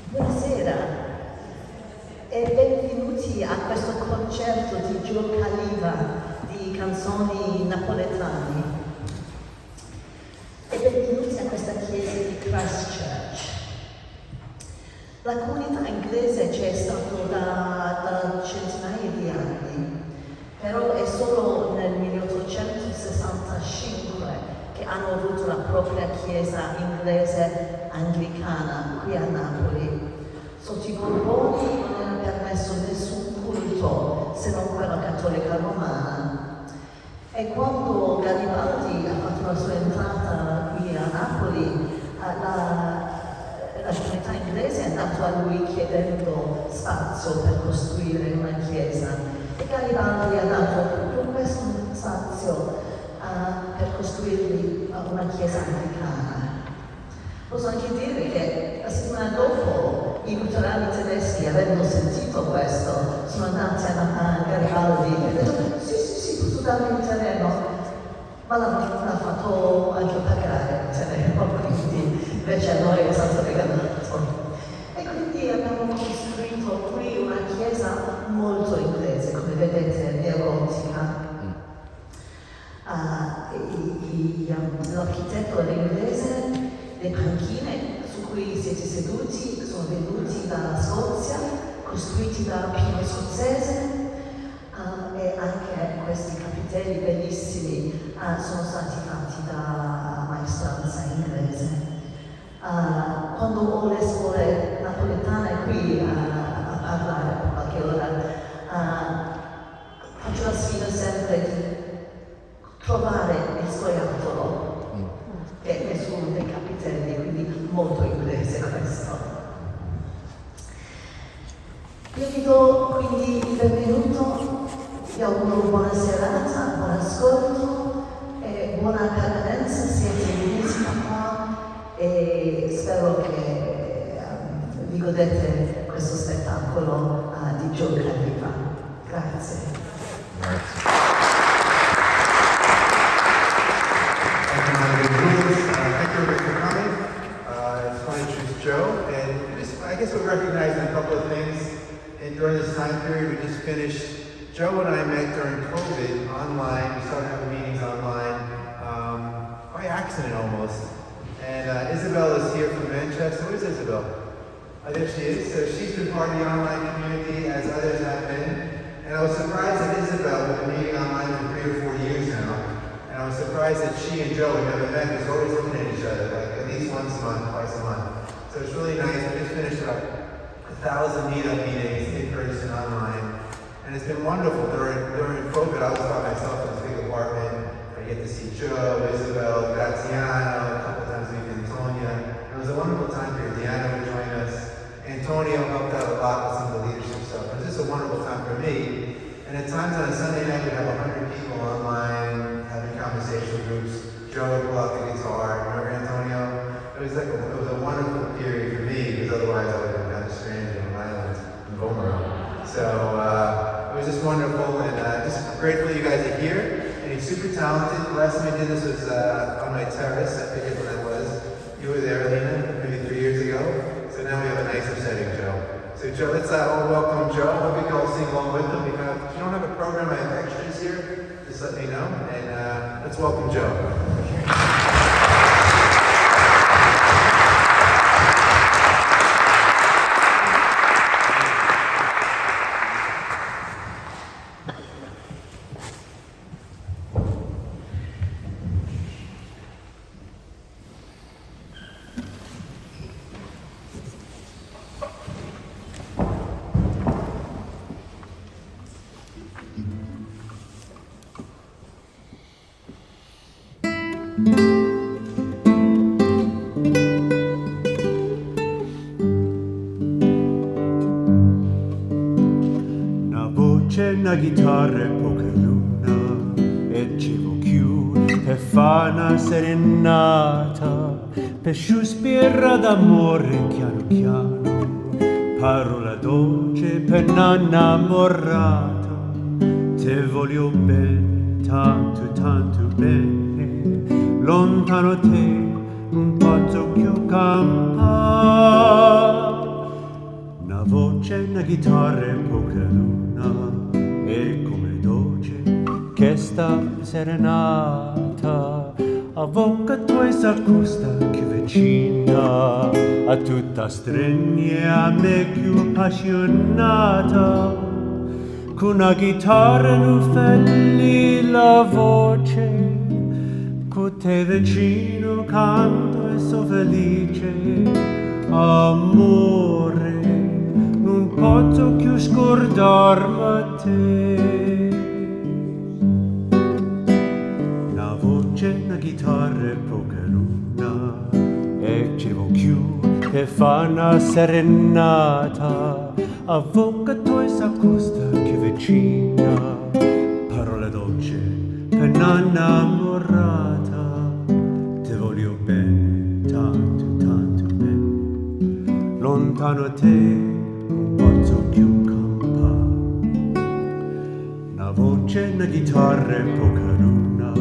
Buonasera e benvenuti a questo concerto di Joe Caliva di canzoni napoletane. E benvenuti a questa chiesa di Christchurch. La comunità inglese c'è stata da centinaia di anni, però è solo nel 1865 che hanno avuto la propria chiesa inglese anglicana qui a Napoli. Sotto i Borboni non era permesso nessun culto se non quello cattolica romana. E quando Garibaldi ha fatto la sua entrata qui a Napoli, la comunità inglese è andata a lui chiedendo spazio per costruire una chiesa e Garibaldi ha dato proprio questo spazio per costruirgli una chiesa anglicana. Posso anche dire che la settimana dopo i luterani tedeschi, avendo sentito questo, sono andati a Garibaldi e hanno detto: sì, sì, sì, posso darvi il terreno, ma l'ha fatto anche pagare il terreno, quindi invece a noi è stato regalato. E quindi abbiamo costruito qui una chiesa molto inglese, come vedete, neogotica. L'architetto era inglese, le panchine su cui siete seduti sono venuti dalla Scozia, costruiti da Pino Scozzese, e anche questi capitelli bellissimi sono stati fatti da maestranza inglese. Quando ho le scuole napoletane qui a parlare per qualche ora, faccio la sfida sempre di trovare il scoiattolo, che è su uno dei capitelli, quindi molto inglese questo. Io vi do quindi il benvenuto, vi auguro buona serata, buon ascolto e buona permanenza, siete in visita qua e spero che vi godete questo spettacolo di Joe Caliva. Grazie. Grazie. Thank you, Monica Jules. Thank you everybody for coming. It's fun to introduce Joe, and just, I guess we're recognizing a couple of things. And during this time period, we just finished. Joe and I met during COVID online. We started having meetings online by accident almost. And Isabel is here from Manchester. Where's Isabel? Oh, there she is. So she's been part of the online community, as others have been. And I was surprised that Isabel, we've been meeting online for 3 or 4 years now. And I was surprised that she and Joe had never met, because we're always looking at each other, like at least once a month, twice a month. So it's really nice. We just finished about 1,000 meetup meetings in person, online. And it's been wonderful. During COVID, I was by myself in this big apartment. I get to see Joe, Isabel, Graziano, a couple times a week, Antonia. And it was a wonderful time period. Deanna would join us. Antonio helped out a lot with some of the leadership stuff. It was just a wonderful time for me. And at times on a Sunday night, we'd have 100 people online having conversational groups. Joe would pull out the guitar. Remember Antonio? It was a wonderful period for me, because otherwise I would have been kind of stranded on an island in Vomero. So it was just wonderful, and just grateful you guys are here. And he's super talented. The last time I did this was on my terrace. I forget when that was. You were there, Alina, maybe 3 years ago. So now we have a nicer setting, Joe. So Joe, let's all welcome Joe. I hope you can all sing along with him. If you don't have a program, I have extras here. Just let me know. And let's welcome Joe. Una voce, una chitarra e poca luna e ce vo cchiù pe' fa una serenata, pe' sospirà d'amore chiano chiano, parola dolce pe' 'na 'nnammurata. Te voglio bene, tanto tanto bene, lontano te Nun pozzo cchiù campà. Na voce, na chitarra e poca luna, e comm'è doce chesta serenata. A vocca toja s'accosta cchiù vicina, a tu t'astregne a me cchiù appassionata. Cu na chitarra e nu fel 'e la voce, cu te vicino canto e so' felice. Ammore, nun pozzo cchiù scurdarme 'e te. Na voce, na chitarra e poca luna, e che vuò cchiù pe' fa na serenata. A vocca toja s'accosta cchiù vicina, parole doce pe' na 'nnammurata. Te voglio bene, tanto, tanto bene, lontano 'a te nun pozzo cchiù campà. Na voce, na chitarra e poca luna,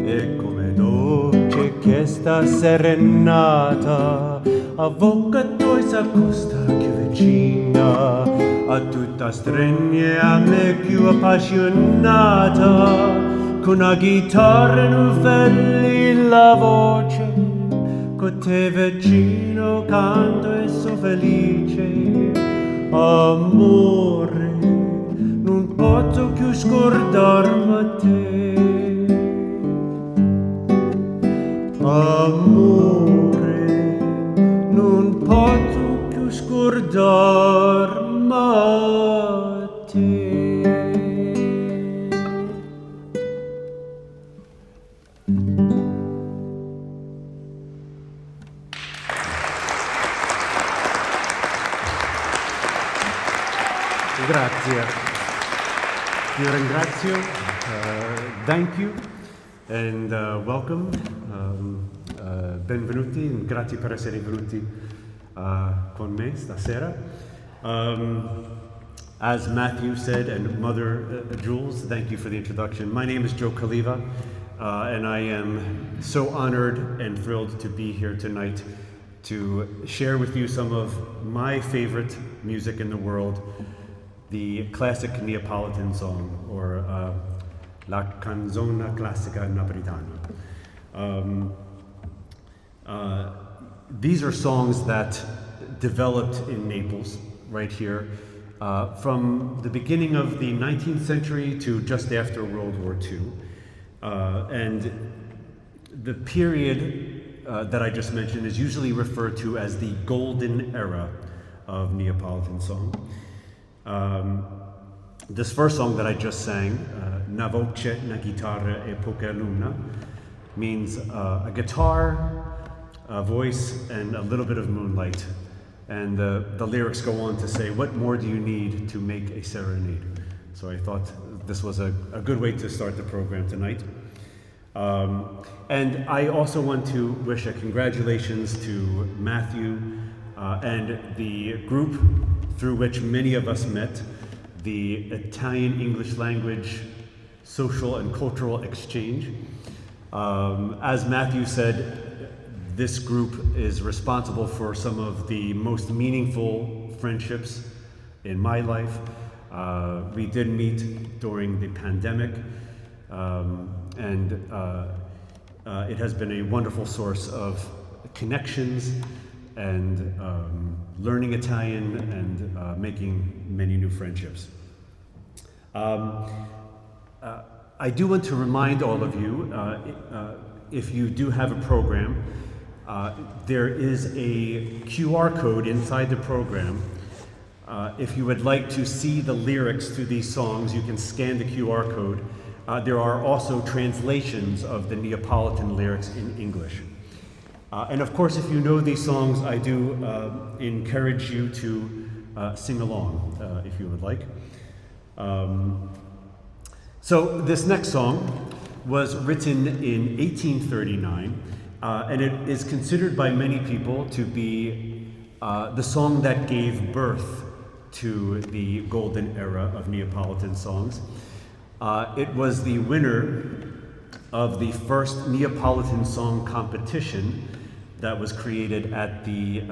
e comm'è doce chesta serenata. A vocca toja s'accosta cchiù vicina, a tu t'astregne a me cchiù appassionata. Cu na chitarra e nu fel 'e la voce, cu te vicino canto e so' felice. Ammore, nun pozzo cchiù scurdarme 'e te. Ammore, nun pozzo cchiù scurdarme 'e te. Grazie. Vi ringrazio. Thank you and welcome. Benvenuti, grazie per essere venuti con me stasera. As Matthew said, and Mother Jules, thank you for the introduction. My name is Joe Caliva, and I am so honored and thrilled to be here tonight to share with you some of my favorite music in the world, the classic Neapolitan song, or La Canzona Classica Napolitana. These are songs that developed in Naples, right here, from the beginning of the 19th century to just after World War II. And the period that I just mentioned is usually referred to as the golden era of Neapolitan song. This first song that I just sang, Na voce, na chitarra e poca luna, means a guitar, a voice, and a little bit of moonlight. And the lyrics go on to say, what more do you need to make a serenade? So I thought this was a good way to start the program tonight. And I also want to wish a congratulations to Matthew and the group through which many of us met, the Italian English Language Social and Cultural Exchange. As Matthew said, this group is responsible for some of the most meaningful friendships in my life. We did meet during the pandemic, and it has been a wonderful source of connections and learning Italian and making many new friendships. I do want to remind all of you, if you do have a program, there is a QR code inside the program. If you would like to see the lyrics to these songs, you can scan the QR code. There are also translations of the Neapolitan lyrics in English. And of course, if you know these songs, I do encourage you to sing along if you would like. So this next song was written in 1839, and it is considered by many people to be the song that gave birth to the golden era of Neapolitan songs. It was the winner of the first Neapolitan song competition that was created at the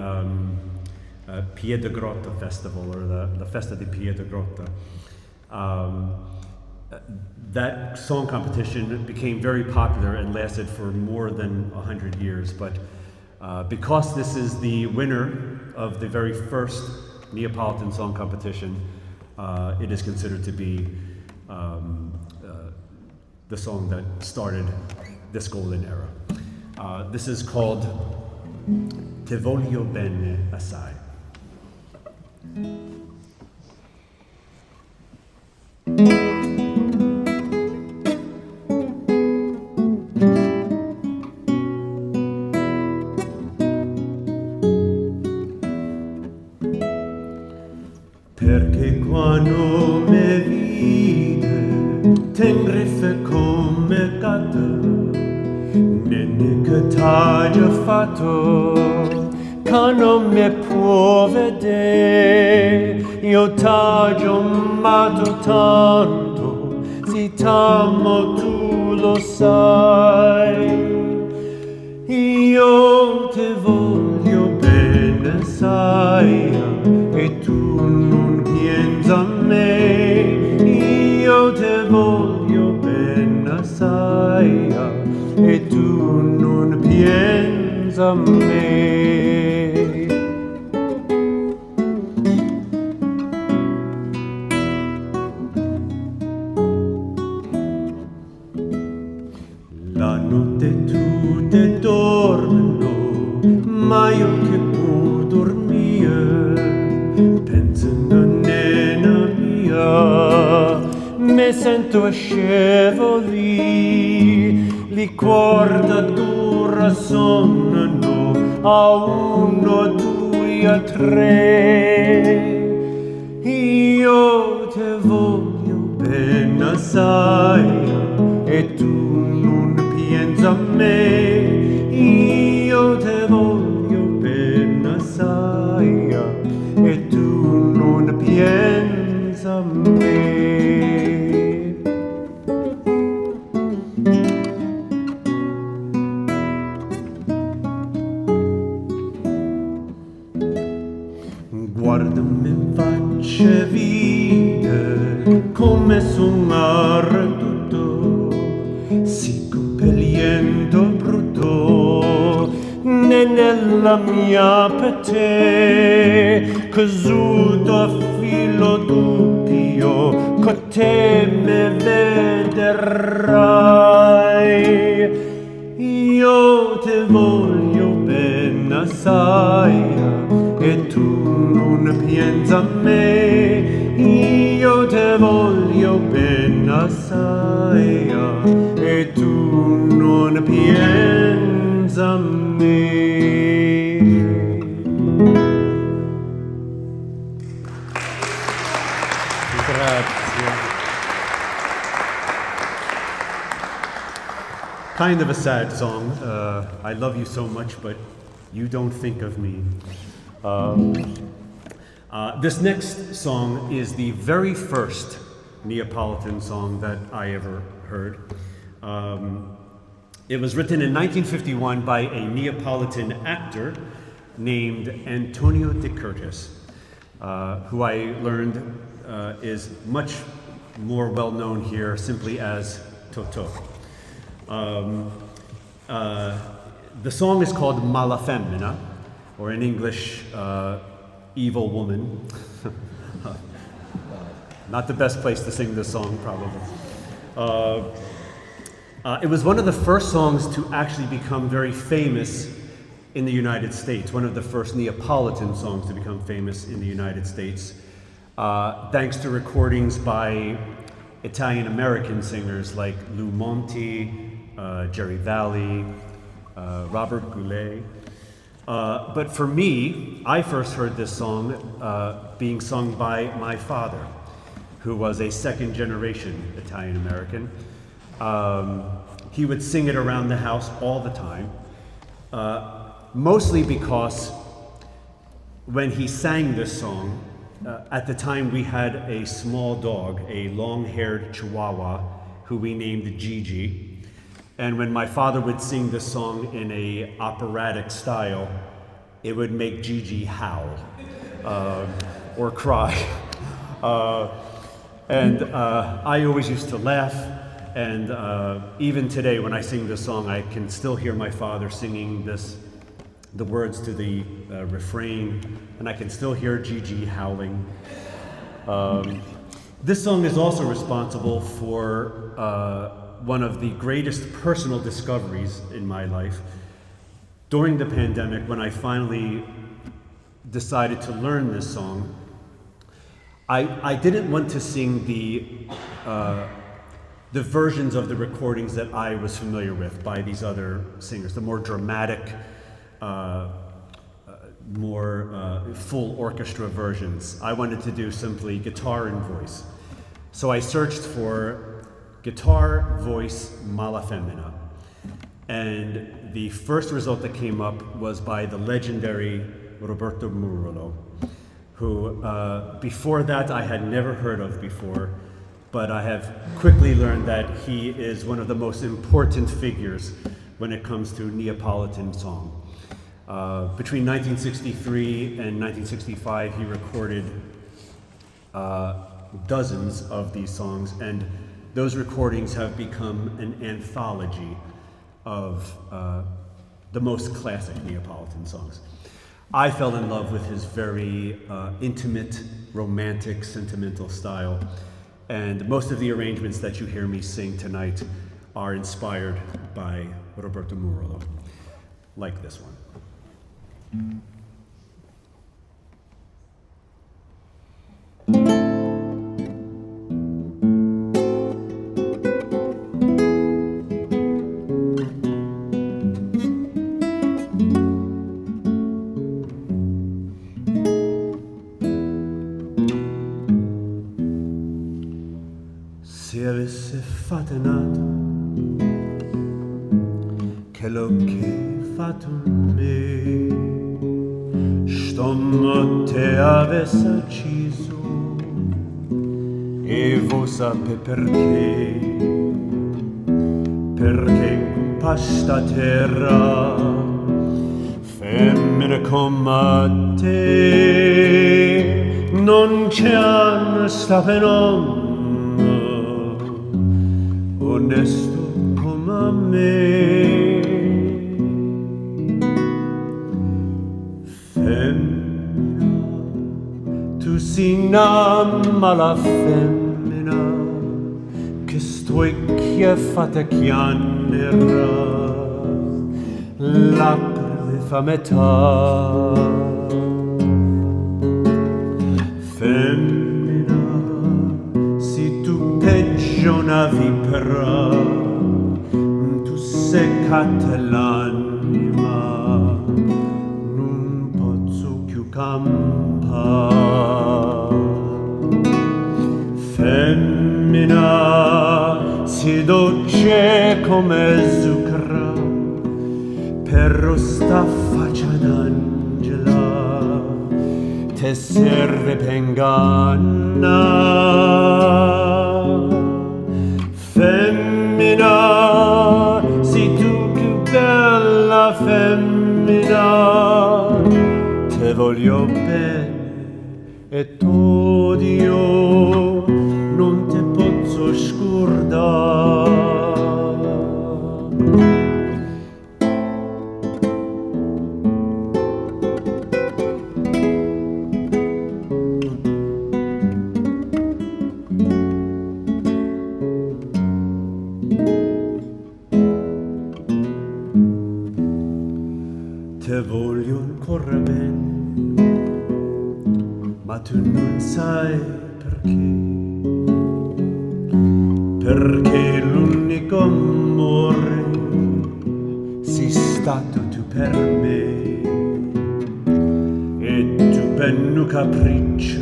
Piedigrotta Festival, or the Festa di Piedigrotta. That song competition became very popular and lasted for more than 100 years. But because this is the winner of the very first Neapolitan song competition, it is considered to be the song that started this golden era. This is called Te voglio bene assai. Perché quanno me vide te 'ngriffe comm'e gatto, Nenne' che t'aggio fatto, ca nun me può vedè? Io t'aggio amato tanto, si t'amo tu lo sai. Io te voglio bene assai e tu nun pienze a me. Io te voglio bene assai e tu nun pienze a me. La notte tutte dormono, ma io che può dormire, penso a nena mia, mi sento ascevolì, li quarta d'ora sonano, a uno, a due, a tre. Io te voglio bene assai e tu nun pienze a me. Io te voglio bene assai e tu nun pienze a me. Guardame 'nfaccia e vide comme songo arredutto, sicco peliento brutto, nennella mia pe te, cusuto a filo duppio, co te me vederrai. Io te voglio bene assai e tu nun pienze a me. Io te voglio bene assai e tu nun pienze a me. Grazie. Kind of a sad song. I love you so much, but you don't think of me. This next song is the very first Neapolitan song that I ever heard. It was written in 1951 by a Neapolitan actor named Antonio De Curtis, who I learned is much more well known here simply as Totò. The song is called Malafemmena, or in English, Evil Woman. Not the best place to sing this song, probably. It was one of the first songs to actually become very famous in the United States, one of the first Neapolitan songs to become famous in the United States, thanks to recordings by Italian American singers like Lou Monte, Jerry Valley, Robert Goulet. But for me, I first heard this song being sung by my father, who was a second generation Italian American. He would sing it around the house all the time, mostly because when he sang this song, at the time we had a small dog, a long haired chihuahua, who we named Gigi. And when my father would sing this song in a operatic style, it would make Gigi howl or cry. And I always used to laugh. And even today, when I sing this song, I can still hear my father singing this, the words to the refrain, and I can still hear Gigi howling. This song is also responsible for one of the greatest personal discoveries in my life. During the pandemic, when I finally decided to learn this song, I didn't want to sing the versions of the recordings that I was familiar with by these other singers, the more dramatic, more full orchestra versions. I wanted to do simply guitar and voice. So I searched for guitar, voice, Malafemmena. And the first result that came up was by the legendary Roberto Murolo, who before that I had never heard of before, but I have quickly learned that he is one of the most important figures when it comes to Neapolitan song. Between 1963 and 1965, he recorded dozens of these songs, and those recordings have become an anthology of the most classic Neapolitan songs. I fell in love with his very intimate, romantic, sentimental style, and most of the arrangements that you hear me sing tonight are inspired by Roberto Murolo, like this one. Se avesse fatto n'ato quello che fatto me, st'ommo te avesse ucciso e vo sape perché, perché in questa terra femmine come te non c'è sta per onesto come me. Femmina, tu sei una mala femmina, che st'occhi fatta chianerà, lacrime fa metà. Femmina, si tu peggio una vipera, tu seccate l'anima, non posso più campare. Femmina, si dolce come zucchero, però sta faccia d'angela te serve per inganna. Femmina, sei tu più bella femmina, te voglio bene e t'odio, non te posso scordare. Te voglio ancora bene, ma tu non sai perché, perché l'unico amore sei stato tu per me, e tu per un capriccio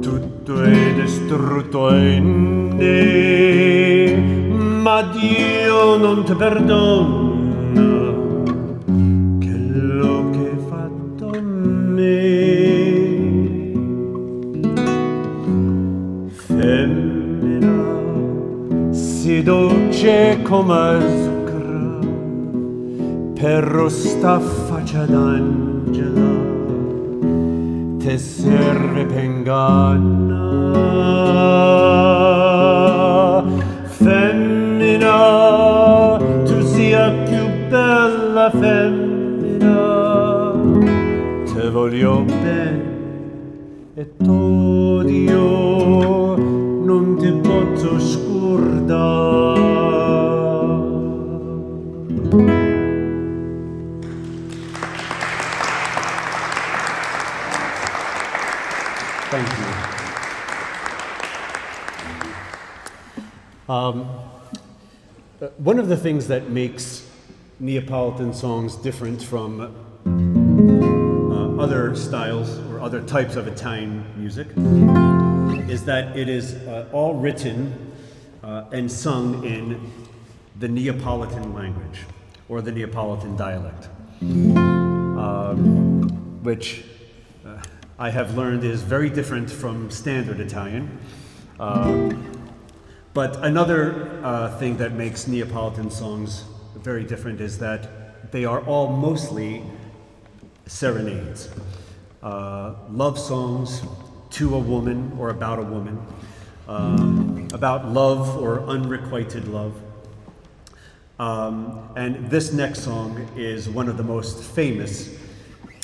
tutto è distrutto in me, ma Dio non ti perdona quello che hai fatto a me. Femmina, sei dolce comm' 'o zucchero, però 'sta faccia d'angelo te serve pe' 'nganna'. Femmina, tu si' 'a cchiù bella femmina, te voglio bene e t'odio, nun te pozzo scurda'. Thank you. One of the things that makes Neapolitan songs different from other styles or other types of Italian music is that it is all written and sung in the Neapolitan language or the Neapolitan dialect, which I have learned is very different from standard Italian. But another thing that makes Neapolitan songs very different is that they are all mostly serenades, love songs to a woman or about a woman, about love or unrequited love. And this next song is one of the most famous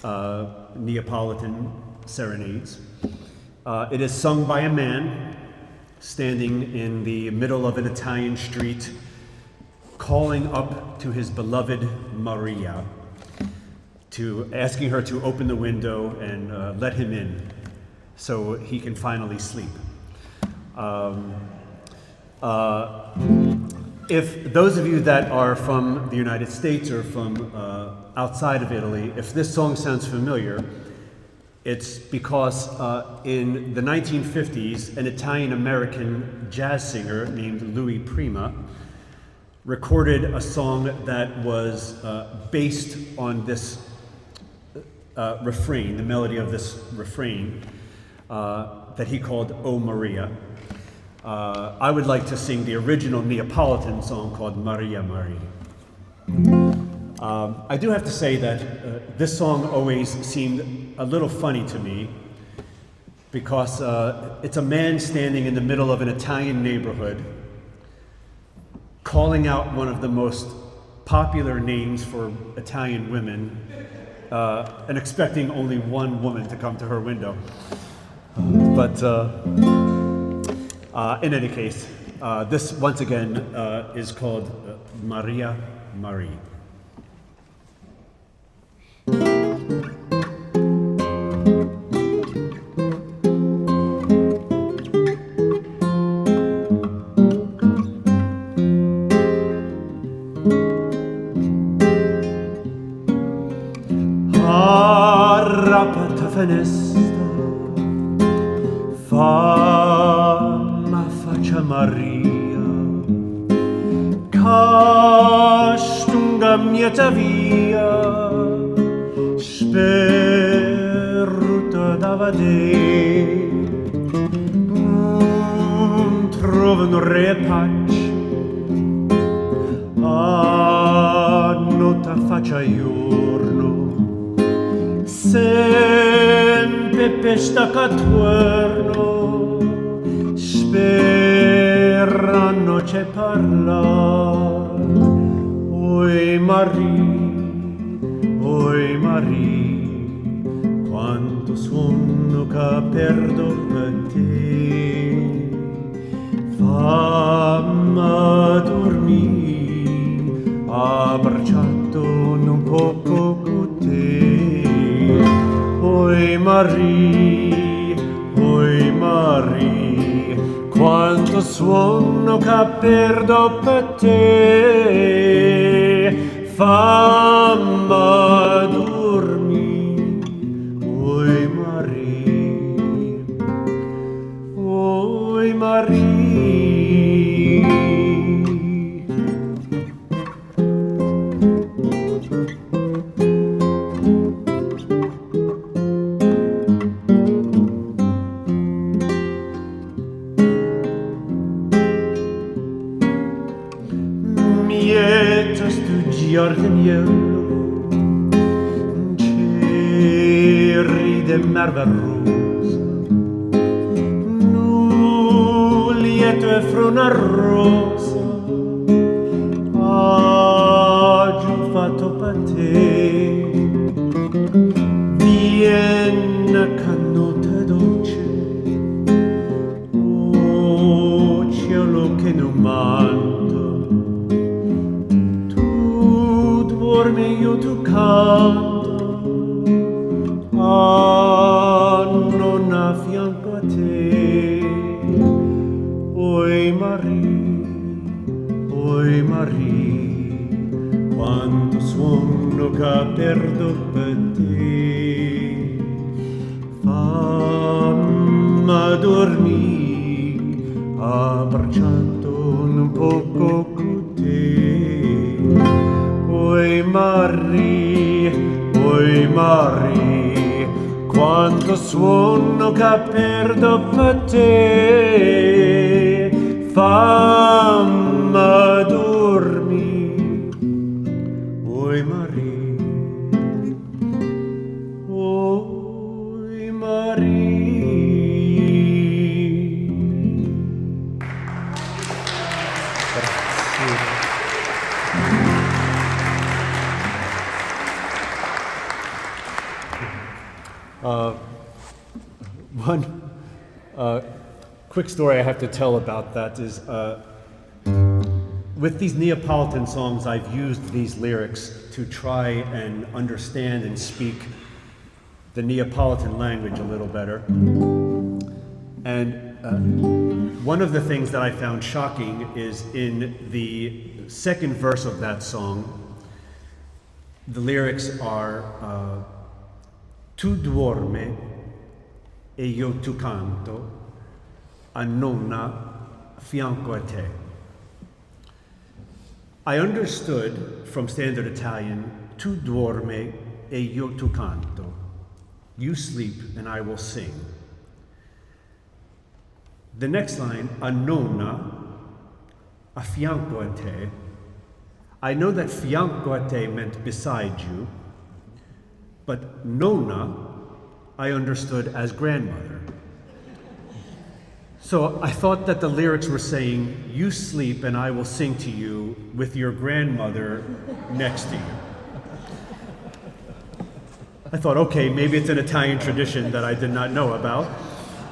Neapolitan serenades. It is sung by a man standing in the middle of an Italian street, calling up to his beloved Maria, to asking her to open the window and let him in so he can finally sleep. If those of you that are from the United States or from outside of Italy, if this song sounds familiar, it's because in the 1950s, an Italian-American jazz singer named Louis Prima recorded a song that was based on this refrain, the melody of this refrain, that he called O Maria. I would like to sing the original Neapolitan song called Maria Marie. I do have to say that this song always seemed a little funny to me because it's a man standing in the middle of an Italian neighborhood calling out one of the most popular names for Italian women and expecting only one woman to come to her window. But in any case, this once again is called Maria Marie. Arapet 'a fenesta, famm' affaccia' Maria, ca stong' ammiez 'a via, speruto da vedè, nun trovo n'ora 'e pace, 'A notte faccia juorno, sempe pe sta ccà attuorno, speranno 'e ce parlà. Oi Marì, oi Marì, quanto suonno ca perdo pe te. Famm' addurmì, abbracciato nu poco cu te. Oi Marì, oi Marì, quanto suonno ca perdo pe te. Famm' addurmì, oi Marì, oi Marì. Nce ride Marvarosa, nu lietto 'e fronna rosa aggio fatto pe' te. Viene ccà notte doce, 'O cielo ch'è nu manto, Tu duorme e io te canto, A nonna a fianco a te. Oi Marì, oi Marì, quanto suonno ca perdo pe' te. Famme addurmì abbracciato nu poco cu te. Oi Marì, oi Marì, quanto suonno ca perdo pe' te. Famme addurmì, oi Marì, oi Marì. One quick story I have to tell about that is with these Neapolitan songs, I've used these lyrics to try and understand and speak the Neapolitan language a little better. And one of the things that I found shocking is in the second verse of that song, the lyrics are Tu duorme e io tu canto, a nonna fianco a te. I understood from Standard Italian, tu duorme e io tu canto. You sleep and I will sing. The next line, a nonna, a fianco a te. I know that fianco a te meant beside you, but nonna I understood as grandmother. So I thought that the lyrics were saying, You sleep and I will sing to you with your grandmother next to you. I thought, okay, maybe it's an Italian tradition that I did not know about.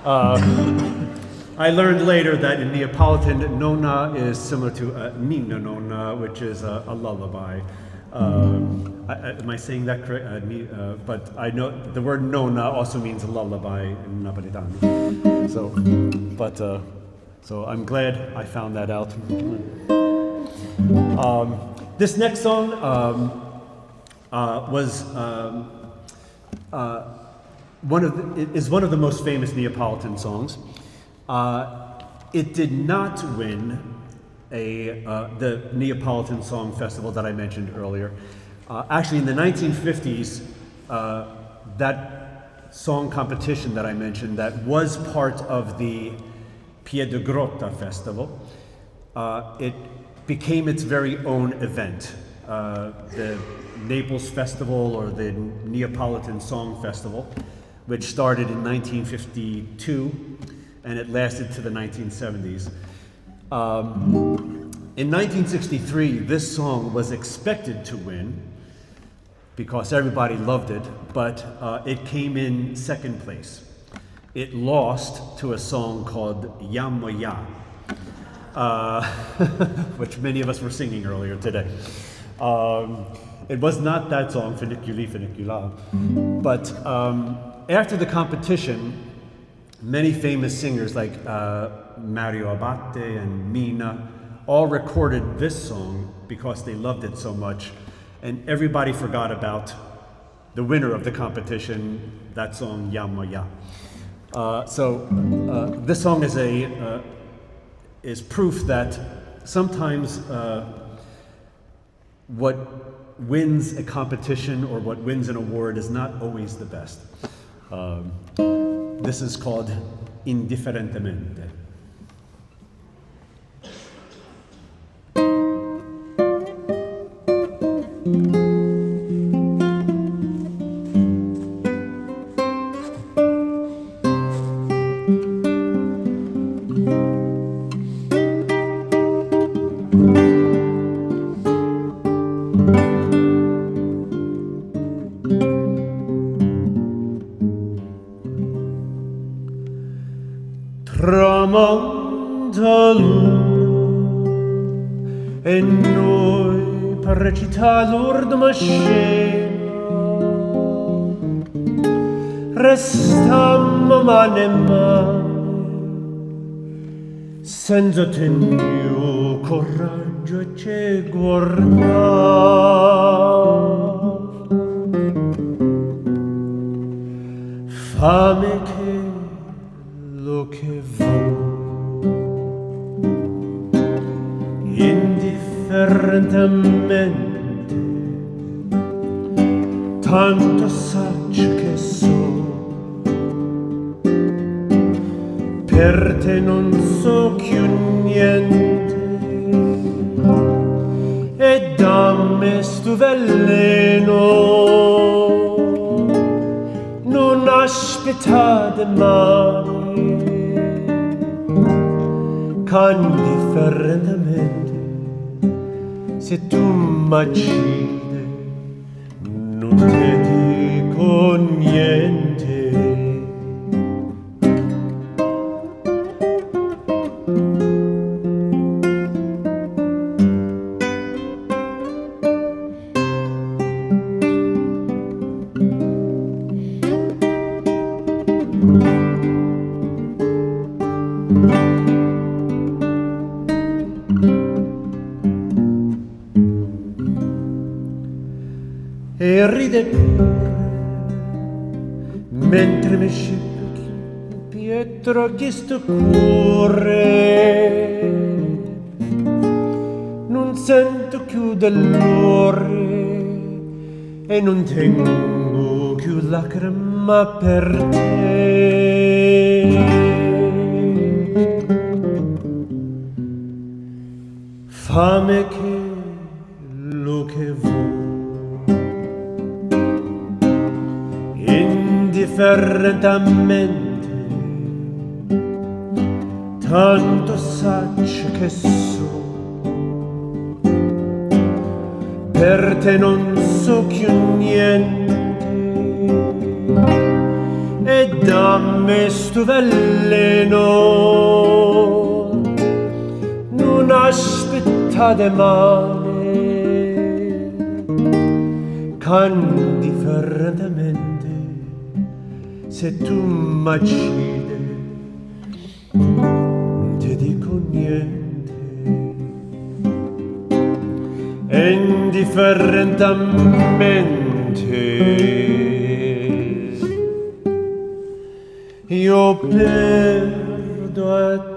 I learned later that in Neapolitan, nonna is similar to ninna nonna, which is a lullaby. Am I saying that correct? But I know the word nonna also means lullaby in Napolitano. So I'm glad I found that out. This next song was is one of the most famous Neapolitan songs. It did not win the Neapolitan Song Festival that I mentioned earlier. Actually, in the 1950s, that song competition that I mentioned that was part of the Piedigrotta Festival, it became its very own event. The Naples Festival or the Neapolitan Song Festival, which started in 1952 and it lasted to the 1970s. In 1963, this song was expected to win because everybody loved it, but it came in second place. It lost to a song called Jammo Ja, which many of us were singing earlier today. It was not that song, Funiculi Funicula, but after the competition, many famous singers like Mario Abbate and Mina all recorded this song because they loved it so much, and everybody forgot about the winner of the competition, that song, Jammo Ja. So this song is proof that sometimes what wins a competition or what wins an award is not always the best. This is called Indifferentemente. Tramonta luna e noi per recità l'urdema scena restammo mano e mano senza tenè 'o coraggio 'e ce guardà. Famme chello che vuò. Indifferentemente, tanto saccio che so. Per te non so cchiù niente e damme stu veleno. Nun aspettà dimane ca indifferentemente se tu m'accide nun te dico niente. E ride pure mentre me scippe 'mpietto chistu core. Nun sento cchiù delore e nun tengo cchiù lacrema per te. Famme chello che vuò. Indifferentemente, tanto saccio che so. Per te non so cchiù niente e damme stu veleno. Nun aspettà dimane ca indifferentemente se tu m'accide nun te dico niente. E indifferentemente io perdo a te.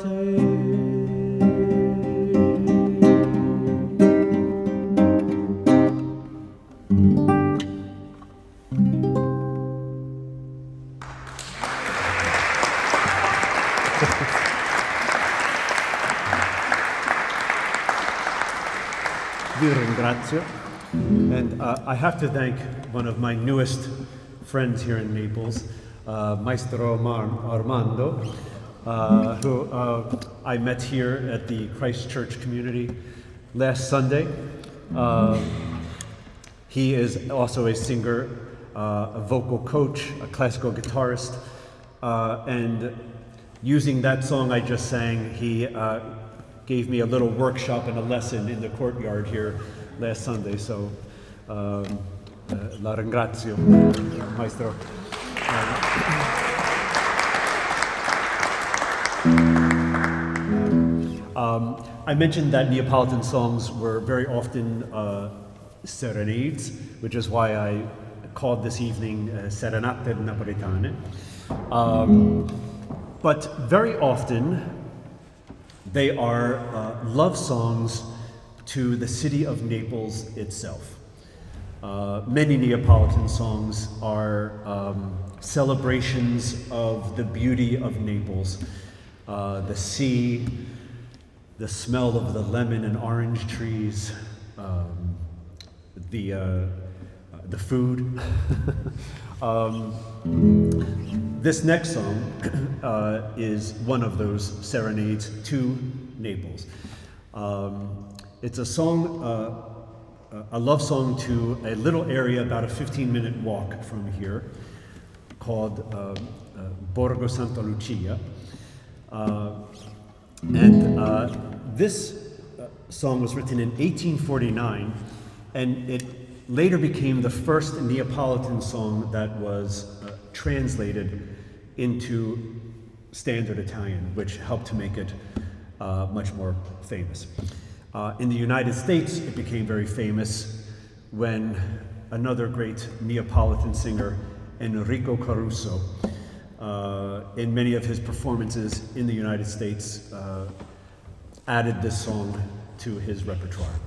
Vi ringrazio. And I have to thank one of my newest friends here in Naples, Maestro Armando, who I met here at the Christ Church community last Sunday. He is also a singer, a vocal coach, a classical guitarist, and using that song I just sang, he gave me a little workshop and a lesson in the courtyard here last Sunday. So, la ringrazio, maestro. I mentioned that Neapolitan songs were very often serenades, which is why I called this evening Serenate Napoletane. But very often, they are love songs to the city of Naples itself. Many Neapolitan songs are celebrations of the beauty of Naples, the sea, the smell of the lemon and orange trees, the food. This next song is one of those serenades to Naples. It's a song, a love song to a little area about a 15-minute walk from here called Borgo Santa Lucia. And this song was written in 1849, and it later became the first Neapolitan song that was translated into standard Italian, which helped to make it much more famous. In the United States, it became very famous when another great Neapolitan singer, Enrico Caruso, in many of his performances in the United States, added this song to his repertoire.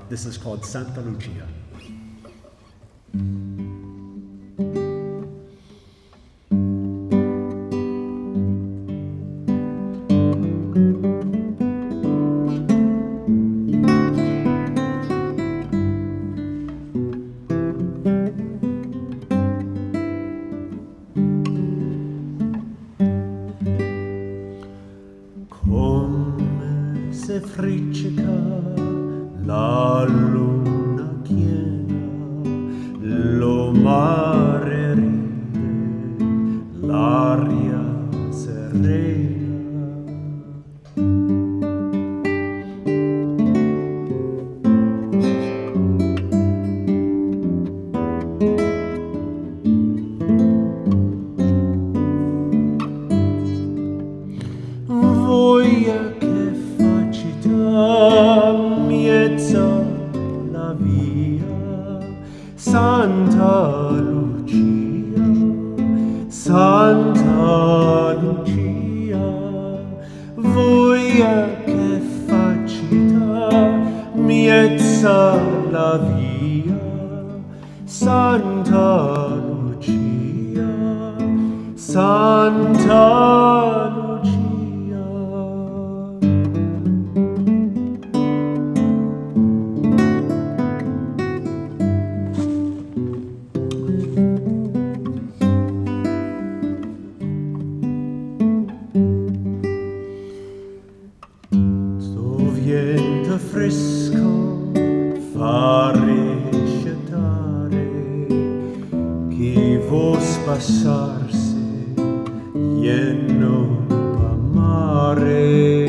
This is called Santa Lucia. Come se friccica la luna chiena, lo mare ride, l'aria serena. Vuje che facite 'mmiez'a la via, Santa Lucia, Santa Lucia, vuje che facite 'mmiez'a la via, Santa Lucia, Santa Lucia. Sto viento fresco fa riscetare chi vo' spassarse jenno p' mare.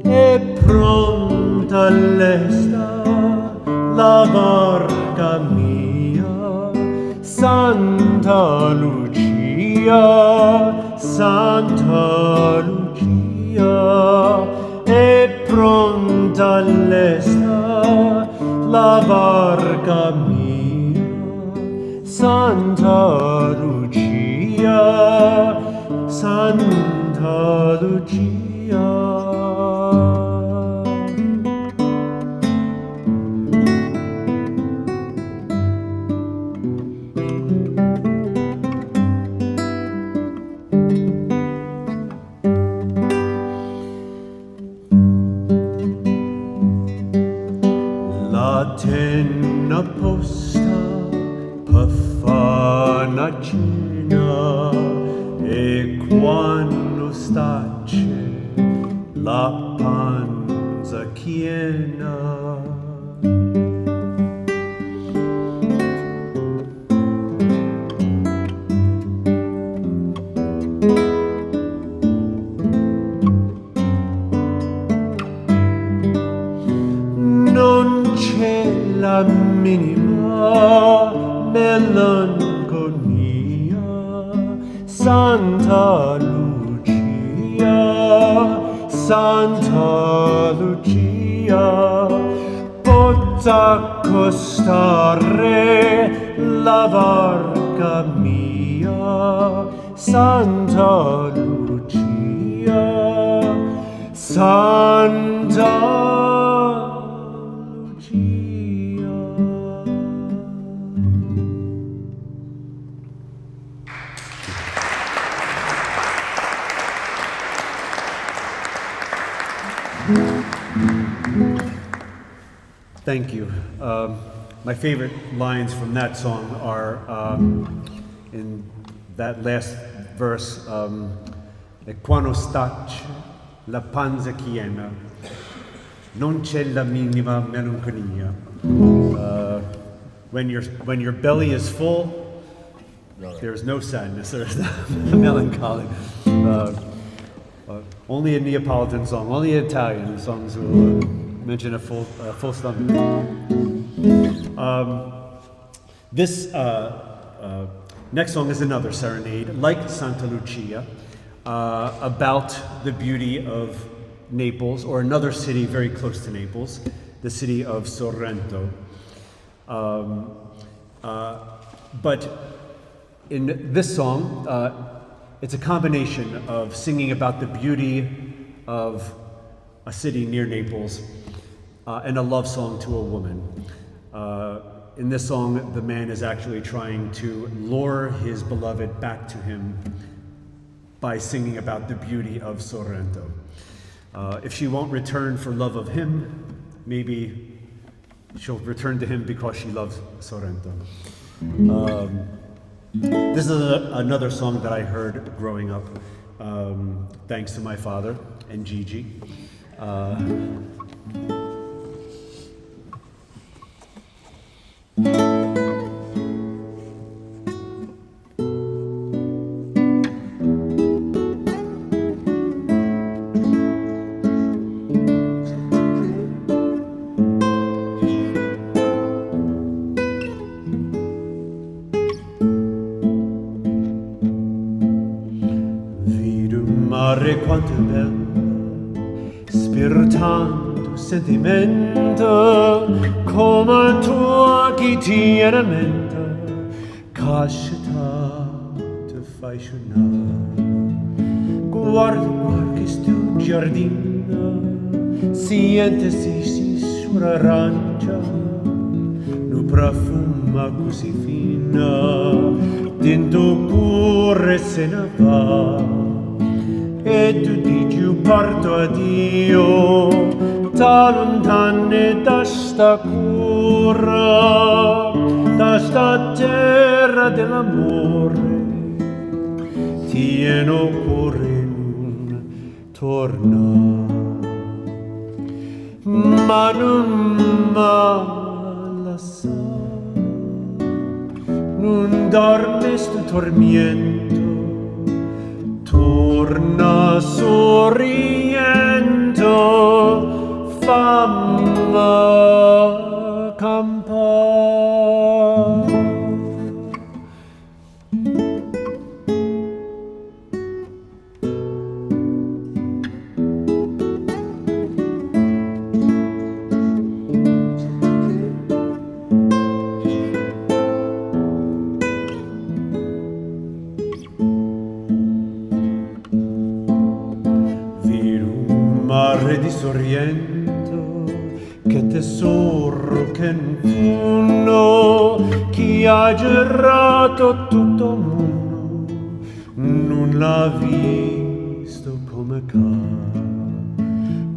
È pronta lesta la barca mia, Santa Lucia, Santa Lucia. È pronta lesta la barca mia, Santa Lucia, Santa Lucia. La tenna posta pe fa na cena e quanno stace la panza chiena. Non c'è la minima melanconia, Santa Lucia, Santa Lucia, pozza accostare la barca mia, Santa Lucia, Santa Lucia. Thank you. My favorite lines from that song are in that last verse. E quanno stace la panza chiena, non c'è la minima melanconia. When your belly is full, there's no sadness, there's no melancholy. Only a Neapolitan song, only Italian songs will mention a full stomach. This next song is another serenade, like Santa Lucia, about the beauty of Naples, or another city very close to Naples, the city of Sorrento. But in this song, it's a combination of singing about the beauty of a city near Naples and a love song to a woman. In this song, the man is actually trying to lure his beloved back to him by singing about the beauty of Sorrento. If she won't return for love of him, maybe she'll return to him because she loves Sorrento. This is another song that I heard growing up, thanks to my father and Gigi. Vide 'o mare quant'è bello, ispira tanto sentimento, comme tu chi tiene mente, ca scetato te fa sunnà. Guarda, guarda chistu ciardino, siente si si sciore nu profumo accussì fino, dint' 'o core se ne va. E tu dici parto addio, t'allontane da sta cura, da sta terra dell'amore, tiene 'o core nun torna. Ma nun me lassà, nun darme sto tormiento, torna a Surriento, famme campà. Vide 'o mare di Sorrento, che tesoro che 'nfunno, chi ha girato tutto il mondo, nun l'ha visto come ccà.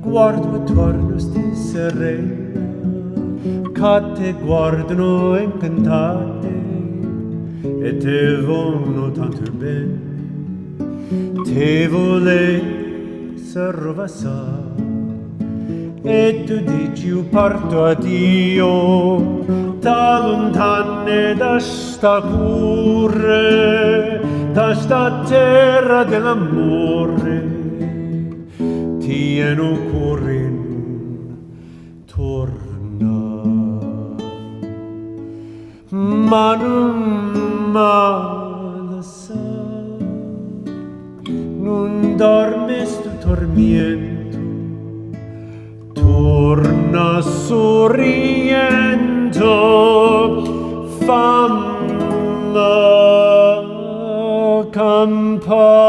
Guardo attorno 'ste sirene, che te guardano incantate e te vonno tanto bene, te vulessero vasà. E tu dici io parto addio, t'allontane da sta cuore, da sta terra dell'amore, tiene 'o core nun torna. Ma nun me lassà, nun darme sto tormiento, torna a Surriento, famme campà.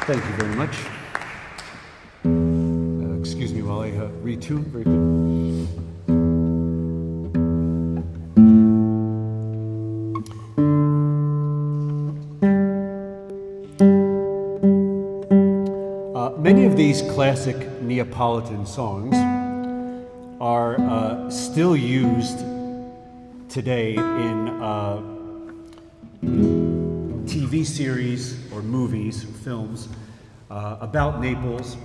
Thank you very much. Excuse me while I retune very quickly. Many of these classic Neapolitan songs are still used today in TV series or movies, films about Naples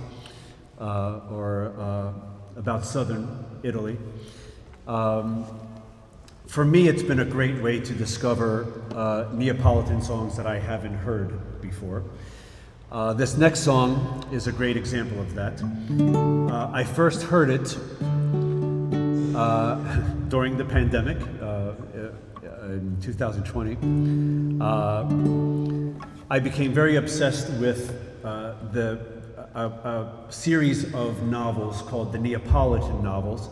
or about southern Italy. For me, it's been a great way to discover Neapolitan songs that I haven't heard before. This next song is a great example of that. I first heard it during the pandemic in 2020. I became very obsessed with the a series of novels called the Neapolitan novels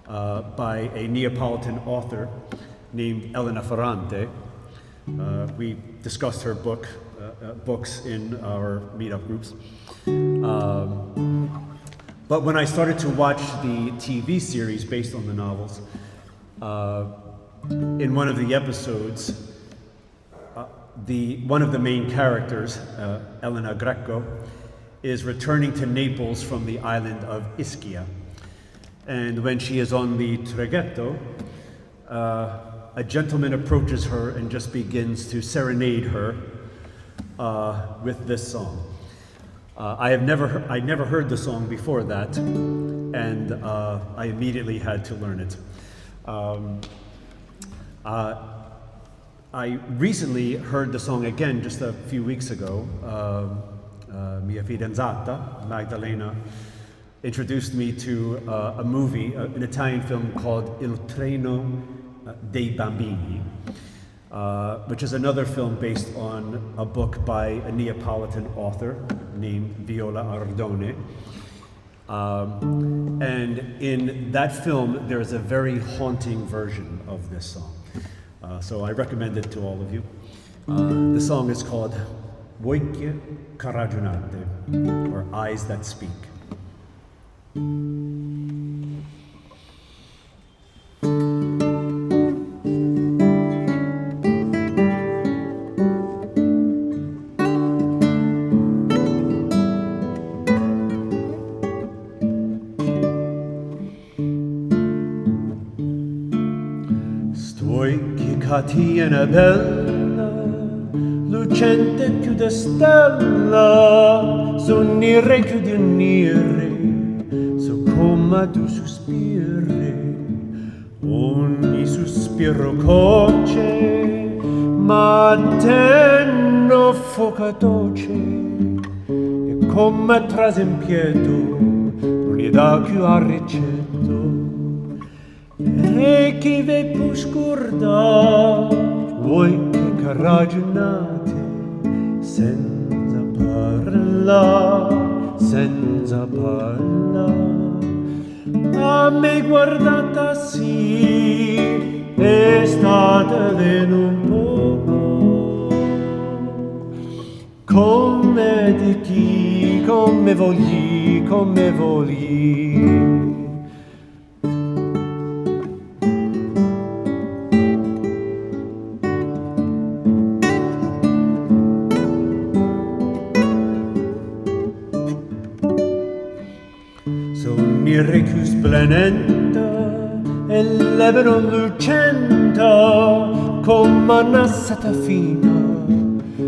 by a Neapolitan author named Elena Ferrante. We discussed her books in our meetup groups. But when I started to watch the TV series based on the novels, in one of the episodes, one of the main characters, Elena Greco, is returning to Naples from the island of Ischia. And when she is on the traghetto, a gentleman approaches her and just begins to serenade her with this song. I never heard the song before that, and I immediately had to learn it. I recently heard the song again just a few weeks ago. Mia fidanzata, Magdalena, introduced me to a movie, an Italian film called Il Treno dei Bambini, which is another film based on a book by a Neapolitan author named Viola Ardone. And in that film, there is a very haunting version of this song. So I recommend it to all of you. The song is called Uocchie Ch'arraggiunate, or Eyes That Speak. St'uocchie ca tiene bella, lucente cchiù d' 'a stella, so' nire cchiù d' 'o nnire, so' comm' duje suspire. Ogni suspiro coce, ma tene 'o ffuoco doce, e comme trase 'mpietto, nun lle dà cchiù arricietto. E chi ve po' scurdà, uocchie ch'arraggiunate, senza parlà, senza parlà. A me guardate accussì, e stateve nu poco. Comme dich'i', comme vogl'i', comme vogl'i'. So' nire cchiù splennente 'e ll'ebano lucente, comm' 'na seta fina,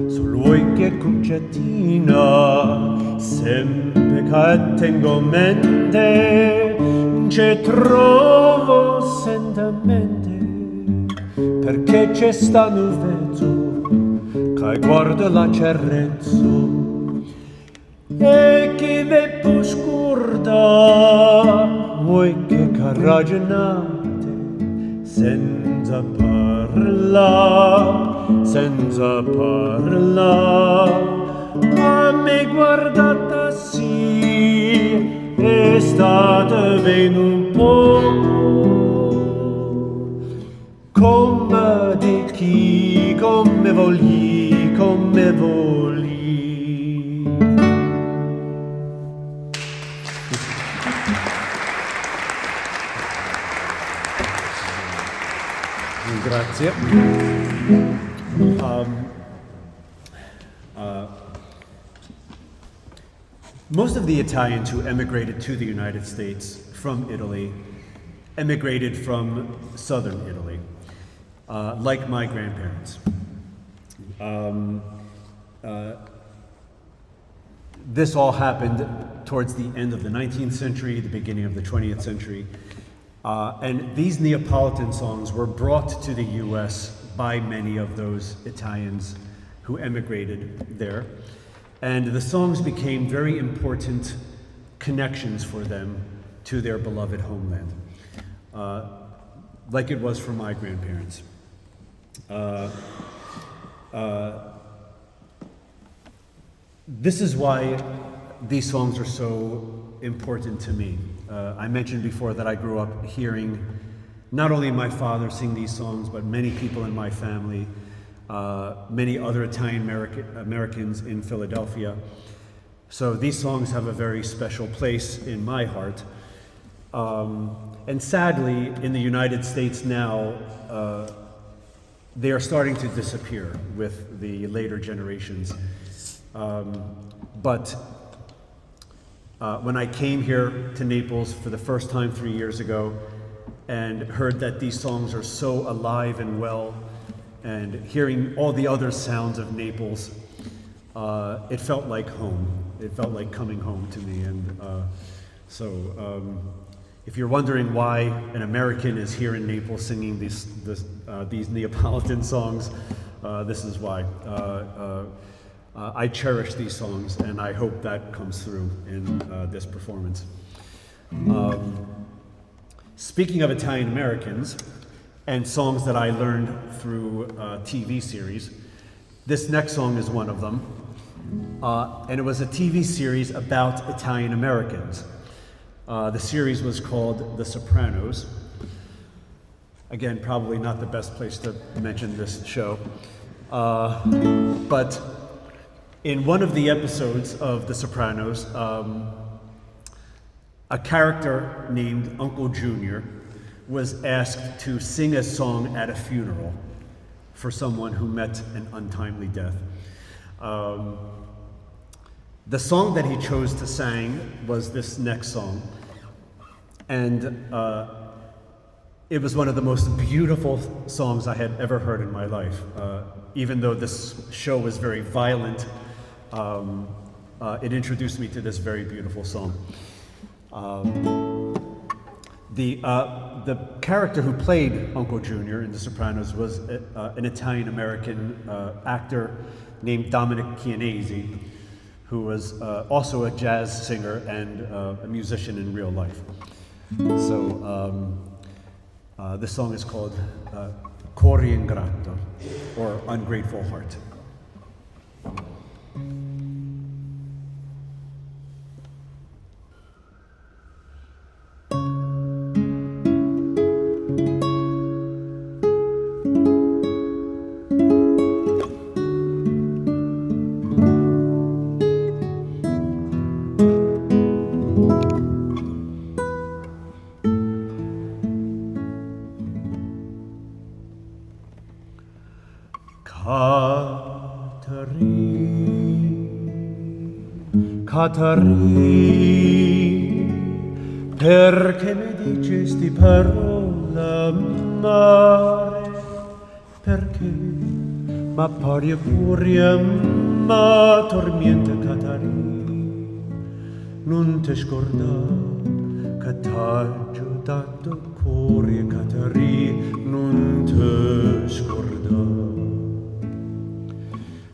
so' ll'uocchie 'e Cuncettina, sempe ca 'e tengo mente, nce trovo sentimente, perché ce sta nu vezzo ca 'e guarda ll'accirezzo. E chi ve po' scurdà, uocchie ch'arraggiunate, senza parlà, senza parlà, a me guardate accussì, e stateve nu poco. Comme dich'i', comme vogl'i', comme vogl'i'. Grazie. Most of the Italians who emigrated to the United States from Italy emigrated from southern Italy, like my grandparents. This all happened towards the end of the 19th century, the beginning of the 20th century. And these Neapolitan songs were brought to the US by many of those Italians who emigrated there. And the songs became very important connections for them to their beloved homeland, like it was for my grandparents. This is why these songs are so important to me. I mentioned before that I grew up hearing not only my father sing these songs, but many people in my family, many other Italian Americans in Philadelphia. So these songs have a very special place in my heart. And sadly, in the United States now, they are starting to disappear with the later generations. But when I came here to Naples for the first time 3 years ago and heard that these songs are so alive and well, and hearing all the other sounds of Naples, it felt like home. It felt like coming home to me. And so, if you're wondering why an American is here in Naples singing these Neapolitan songs, this is why. I cherish these songs, and I hope that comes through in this performance. Speaking of Italian Americans and songs that I learned through TV series, this next song is one of them. And it was a TV series about Italian Americans. The series was called The Sopranos. Again, probably not the best place to mention this show. But in one of the episodes of The Sopranos, a character named Uncle Junior was asked to sing a song at a funeral for someone who met an untimely death. The song that he chose to sing was this next song. And it was one of the most beautiful songs I had ever heard in my life. Even though this show was very violent, it introduced me to this very beautiful song. The character who played Uncle Junior in The Sopranos was an Italian American actor named Dominic Chianese, who was also a jazz singer and a musician in real life. So this song is called Core Ingrato, or Ungrateful Heart. Catarì, Catarì, perché mi dici sti parole amare? Perché m'appari 'o core ma tormiente, Catarì? Nun te scordà che t'aggio dato 'o core, Catarì, nun te scordà.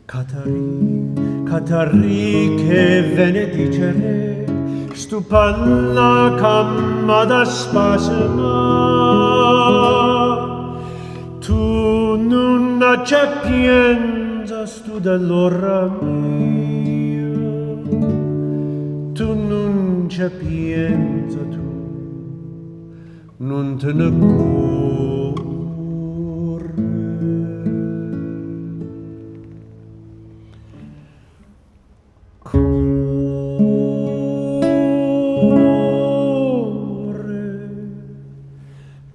Catarì, Catarì, che vene a dicere stu parlà ca m'ha da spasimà? Tu nun ce pienze a stu delore mio, tu nun ce pienze tu, nun te ne cure. Core,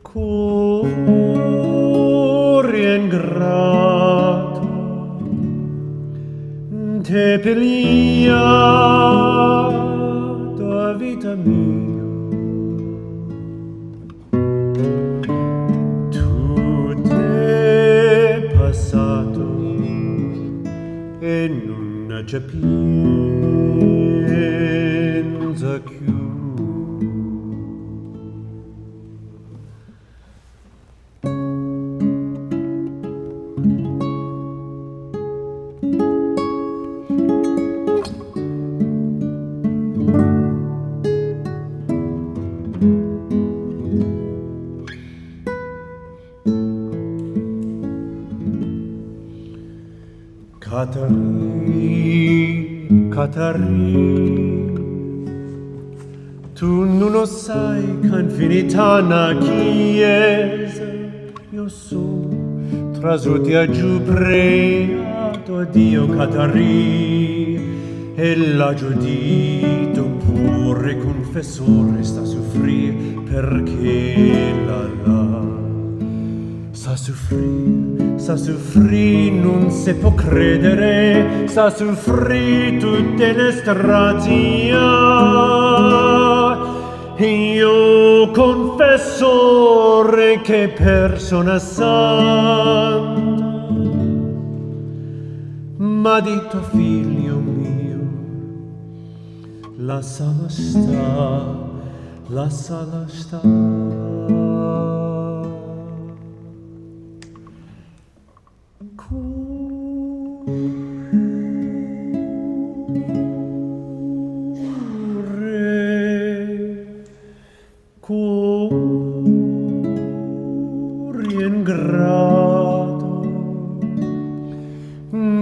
core ingrato, te piglia. 'a vita mia. Tutt' è passato e nun ce pienze cchiù. Catarì, Catarì, tu nun 'o sai ca 'nfinita na chiesa io so' trasuto e aggio pregato a Dio Catarì e l'aggio ditto pure cunfessore sta suffrì per chella là. Sta suffrì, sta suffrì, nun se po' credere, sta suffrì tutte le strazià. Io confessore che persona santa m'ha ditto figlio mio, lassala sta, lassala sta. Core, core ingrato,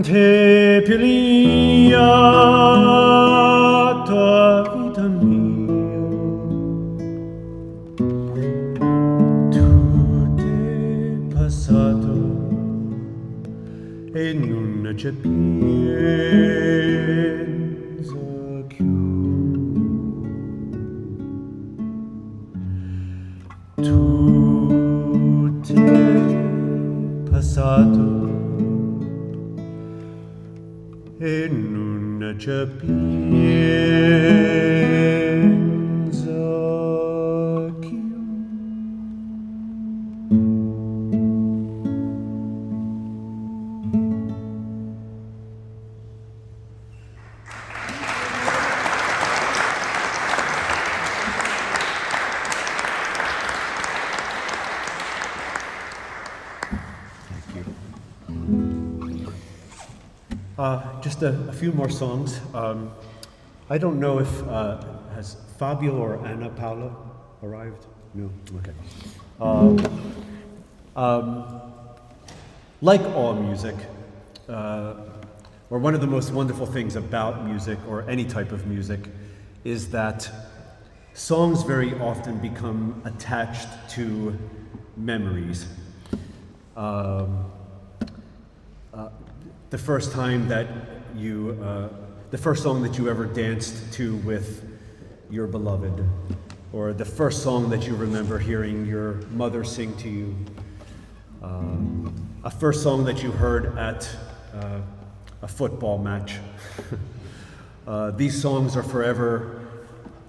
t'hê pigliato 'a vita mia. Tutt' è passato e nun ce pienze cchiù. Tutt' è passato e nun ce pienze cchiù. Thank you. Just a few more songs. I don't know if has Fabio or Anna Paola arrived? No? Okay. Like all music, or one of the most wonderful things about music or any type of music is that songs very often become attached to memories. The first time that you, the first song that you ever danced to with your beloved, or the first song that you remember hearing your mother sing to you, a first song that you heard at a football match. These songs are forever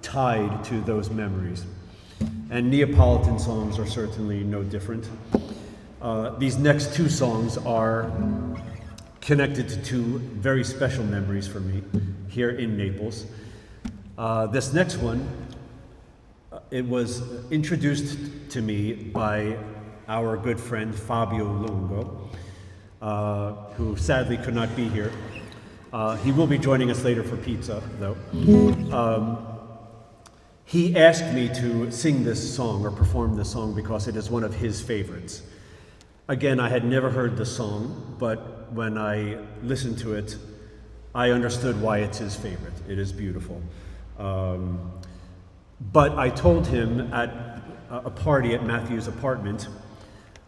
tied to those memories. And Neapolitan songs are certainly no different. These next two songs are connected to two very special memories for me here in Naples. This next one, it was introduced to me by our good friend Fabio Longo, who sadly could not be here. He will be joining us later for pizza, though. He asked me to sing this song or perform this song because it is one of his favorites. Again, I had never heard the song, but when I listened to it, I understood why it's his favorite. It is beautiful. But I told him at a party at Matthew's apartment,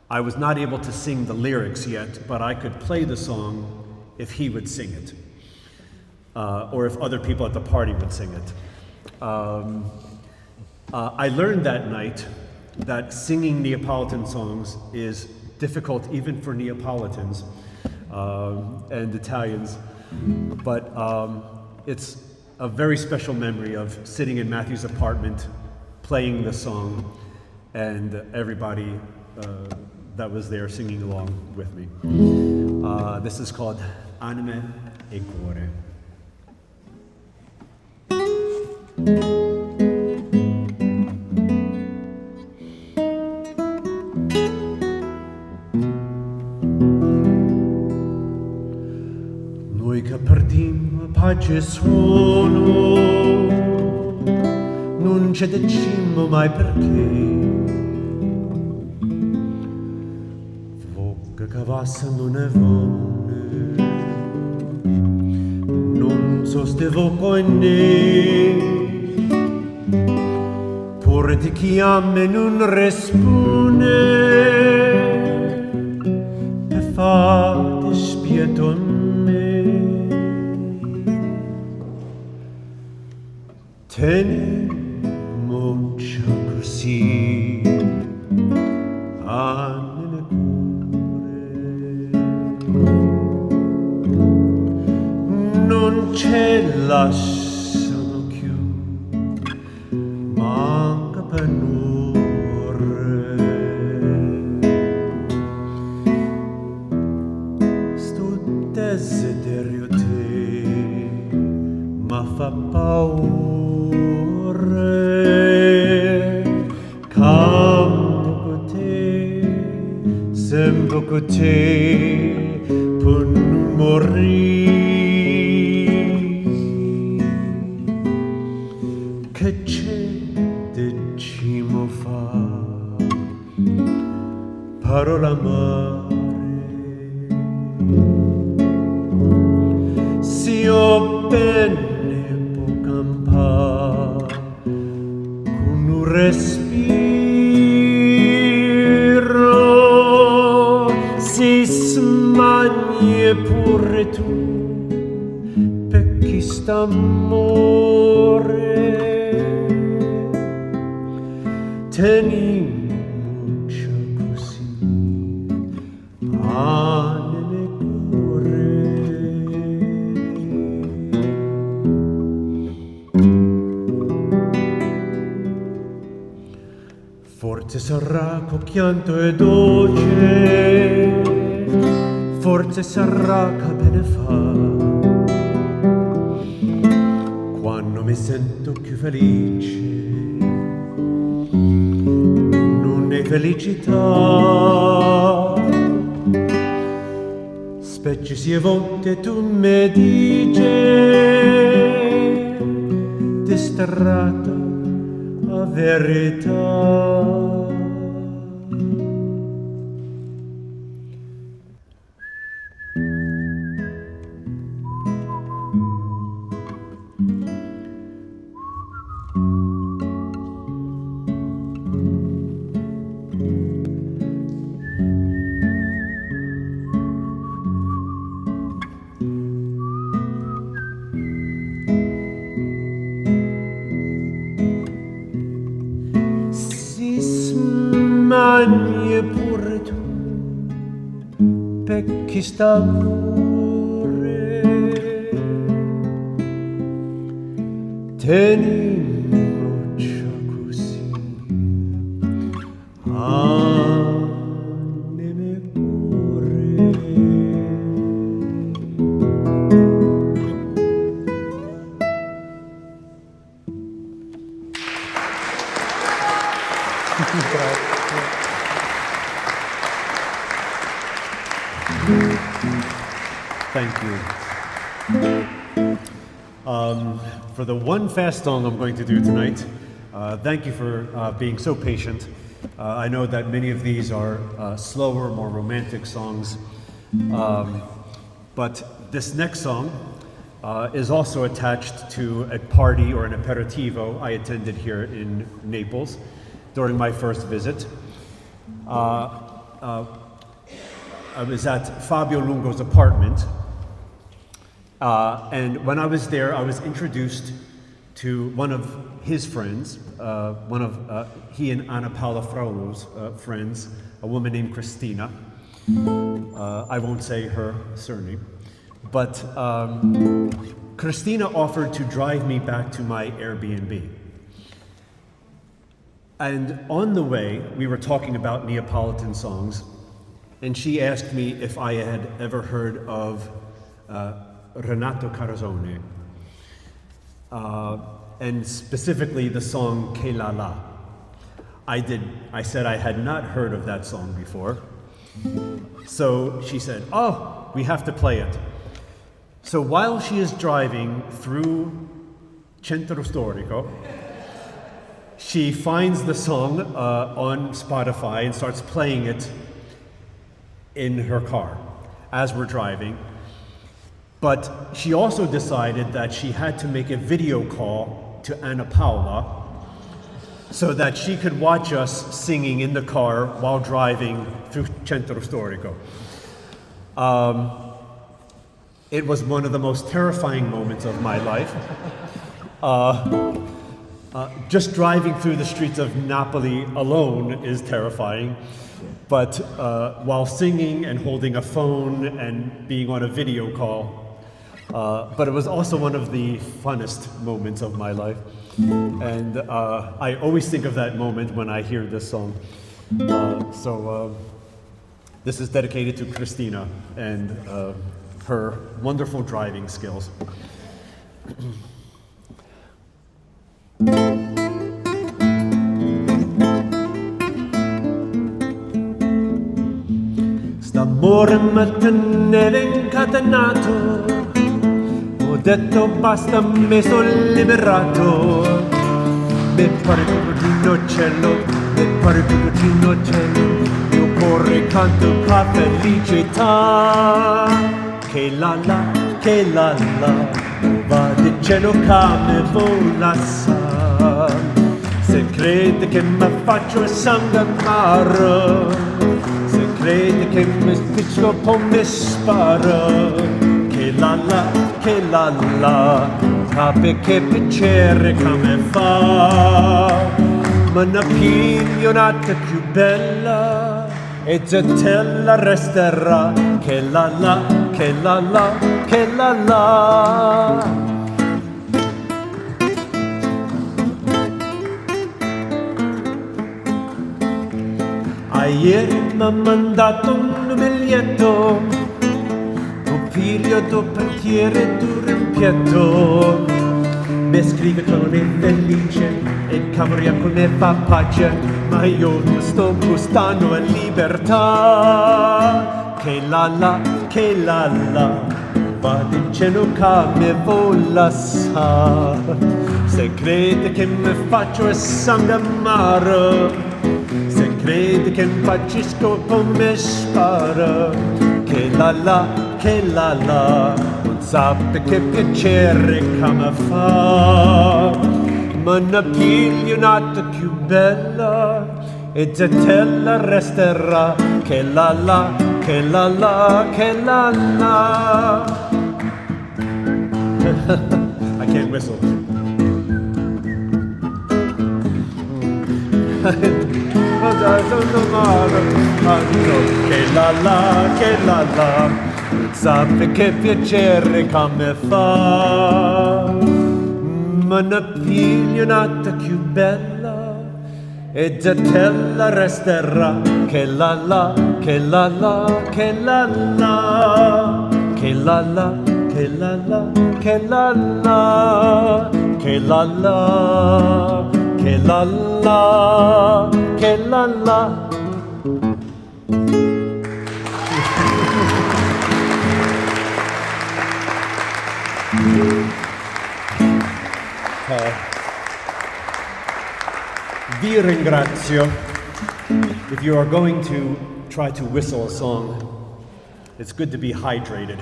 I was not able to sing the lyrics yet, but I could play the song if he would sing it, or if other people at the party would sing it. I learned that night that singing Neapolitan songs is difficult even for Neapolitans and Italians, but it's a a very special memory of sitting in Matthew's apartment playing the song and everybody that was there singing along with me. This is called Anime e Cuore. Noi che perdimmo pace e suono, non ci dicimmo mai perché. Vocche che passano ne vanno, non so ste vocche né. Pure ti chiami e non risponde, e fa dispietto a me. Tenimmoci così, anima e cuore. Non ce lasciamo più, manca per un'ora. Sto desiderio te ma fa paura. Campo con te, sempre con te, per non morire. Che c'è decimo fa? Parola amare. Se io bene può campar con un respiro, si smanie pure tu per chi sta amore. Tenimmoci così, anima e cuore. Forse sarà co chianto e dolce, forse sarà che bene fa. Quando mi sento più felice, non è felicità. Specie se a volte tu mi dici, distratta a verità. Si smanie pure tu per chi sta amore. Tenimmoci così, anima e cuore. Thank you. For the one fast song I'm going to do tonight, thank you for being so patient. I know that many of these are slower, more romantic songs, but this next song is also attached to a party or an aperitivo I attended here in Naples during my first visit. I was at Fabio Lungo's apartment, and when I was there, I was introduced to one of his friends, one of he and Anna Paola Fraulo's friends, a woman named Christina. I won't say her surname, but Christina offered to drive me back to my Airbnb. And on the way, we were talking about Neapolitan songs, and she asked me if I had ever heard of Renato Carosone, and specifically the song Che La La. I did. I said I had not heard of that song before. So she said, "Oh, we have to play it." So while she is driving through Centro Storico, she finds the song on Spotify and starts playing it in her car as we're driving. But she also decided that she had to make a video call to Anna Paola so that she could watch us singing in the car while driving through Centro Storico. It was one of the most terrifying moments of my life. Just driving through the streets of Napoli alone is terrifying. But while singing and holding a phone and being on a video call, but it was also one of the funnest moments of my life. And I always think of that moment when I hear this song. So this is dedicated to Christina and her wonderful driving skills. St'ammore me teneva incatenato, ho detto basta, mi sono liberato. Mi pare proprio di cielo, mi pare proprio di cielo, mio cuore canta con felicità. Che la la, che la la, va dicendo che me volasse. Se crede che mi faccio il sangue amaro, se crede che mi spiccio poi mi sparo. Che la la, che la la, cape che piacere che mi fa. Ma ne piglio un'altra più bella e zetella resterà. Che la la, che la la, che la la. Ieri mi ha mandato un biglietto, un figlio do portiere du rimpietto. Mi scrive che non è felice e cavoria con me fa pace, ma io non sto gustando in libertà. Che la la, che la la, va dicendo che mi volasse. Se crede che mi faccio il sangue amaro, se crede che impazzisco come sparo. Che la la, che la la, non sape che piacere che mi fa. Ma ne piglio un'altra più bella e zetella resterà. Che la la, che la la, che la la. I can't whistle. Che la la, che la la, sape che piacere che mi fa. Ma ne piglio un'altra più bella e zetella resterà. Che la la, che la la, che la la, che la la, che la la, che la la, che la la, che la la, che la la. Vi ringrazio. If you are going to try to whistle a song, it's good to be hydrated.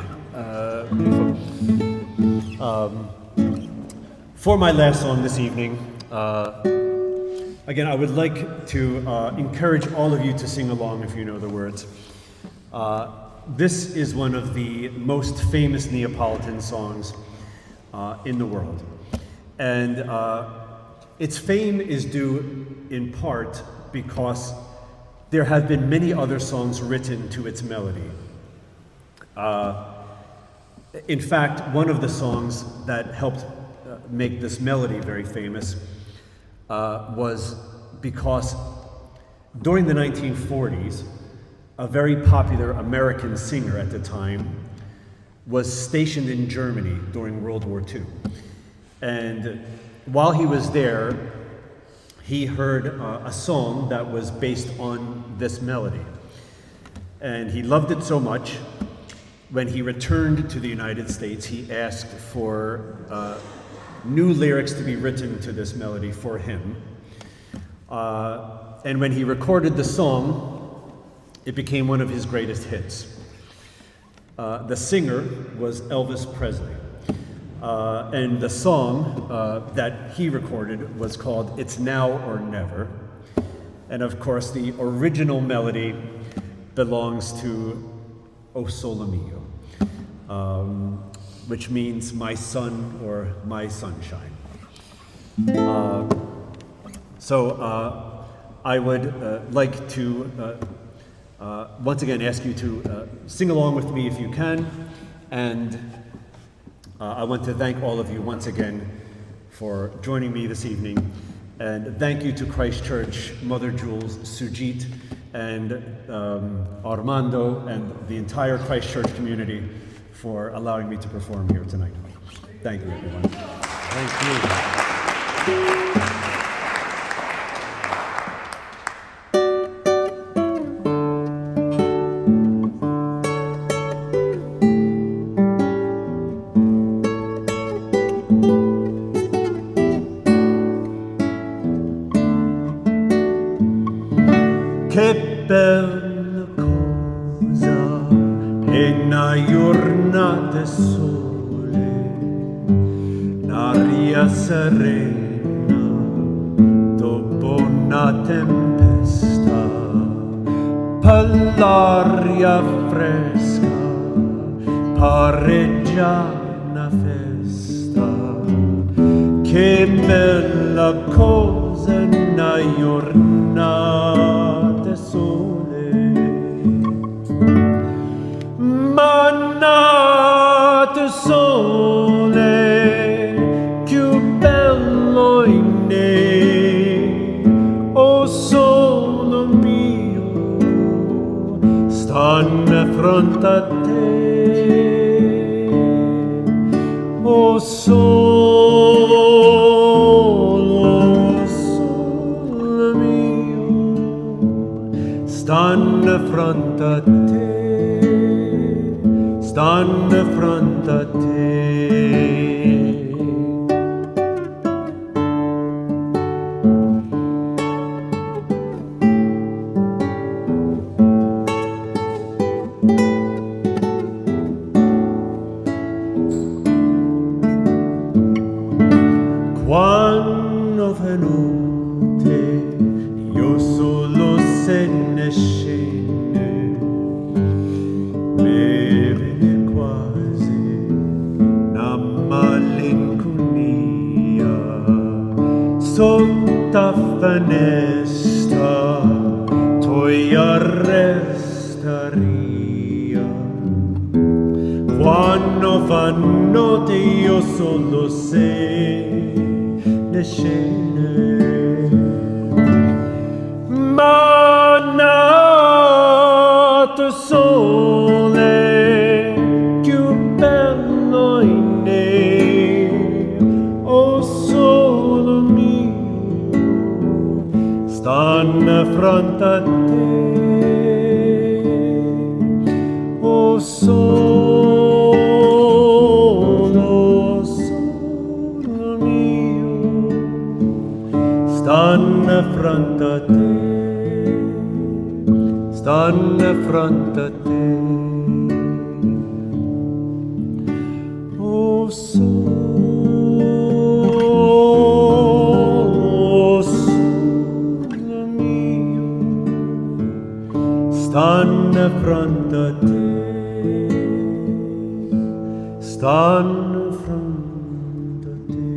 For my last song this evening, again, I would like to encourage all of you to sing along if you know the words. This is one of the most famous Neapolitan songs in the world. And its fame is due in part because there have been many other songs written to its melody. In fact, one of the songs that helped make this melody very famous was because during the 1940s, a very popular American singer at the time was stationed in Germany during World War II. And while he was there, he heard a song that was based on this melody. And he loved it so much, when he returned to the United States, he asked for new lyrics to be written to this melody for him. And when he recorded the song, it became one of his greatest hits. The singer was Elvis Presley. And the song that he recorded was called It's Now or Never. And of course, the original melody belongs to O Sole Mio, which means my sun or my sunshine. So I would like to once again ask you to sing along with me if you can. And I want to thank all of you once again for joining me this evening. And thank you to Christ Church, Mother Jules, Sujit, and Armando, and the entire Christ Church community for allowing me to perform here tonight. Thank you, everyone. Thank you. Che bella cosa è una giornata 'e sole, un'aria serena dopo una tempesta, per l'aria fresca pare già una festa. Che bella cosa una giornata 'e sole. Ma n'atu sole cchiù bello oinè, 'o sole mio sta 'nfronte a te. O sole, 'o sole mio sta 'nfronte a te, sta 'nfronte a te. Quanno fa notte, 'o sole se ne scenne, me vene quase 'na malincunia sotto 'a fenesta toia restarria. Quanno fa notte 'o sole se ne scenne. Ma n'atu sole cchiù bello oinè, 'o sole mio sta 'nfronte a te. O sole, 'o sole mio sta 'nfronte a te, sta 'nfronte a te. O sole, 'o sole mio sta 'nfronte a te, sta 'nfronte a te.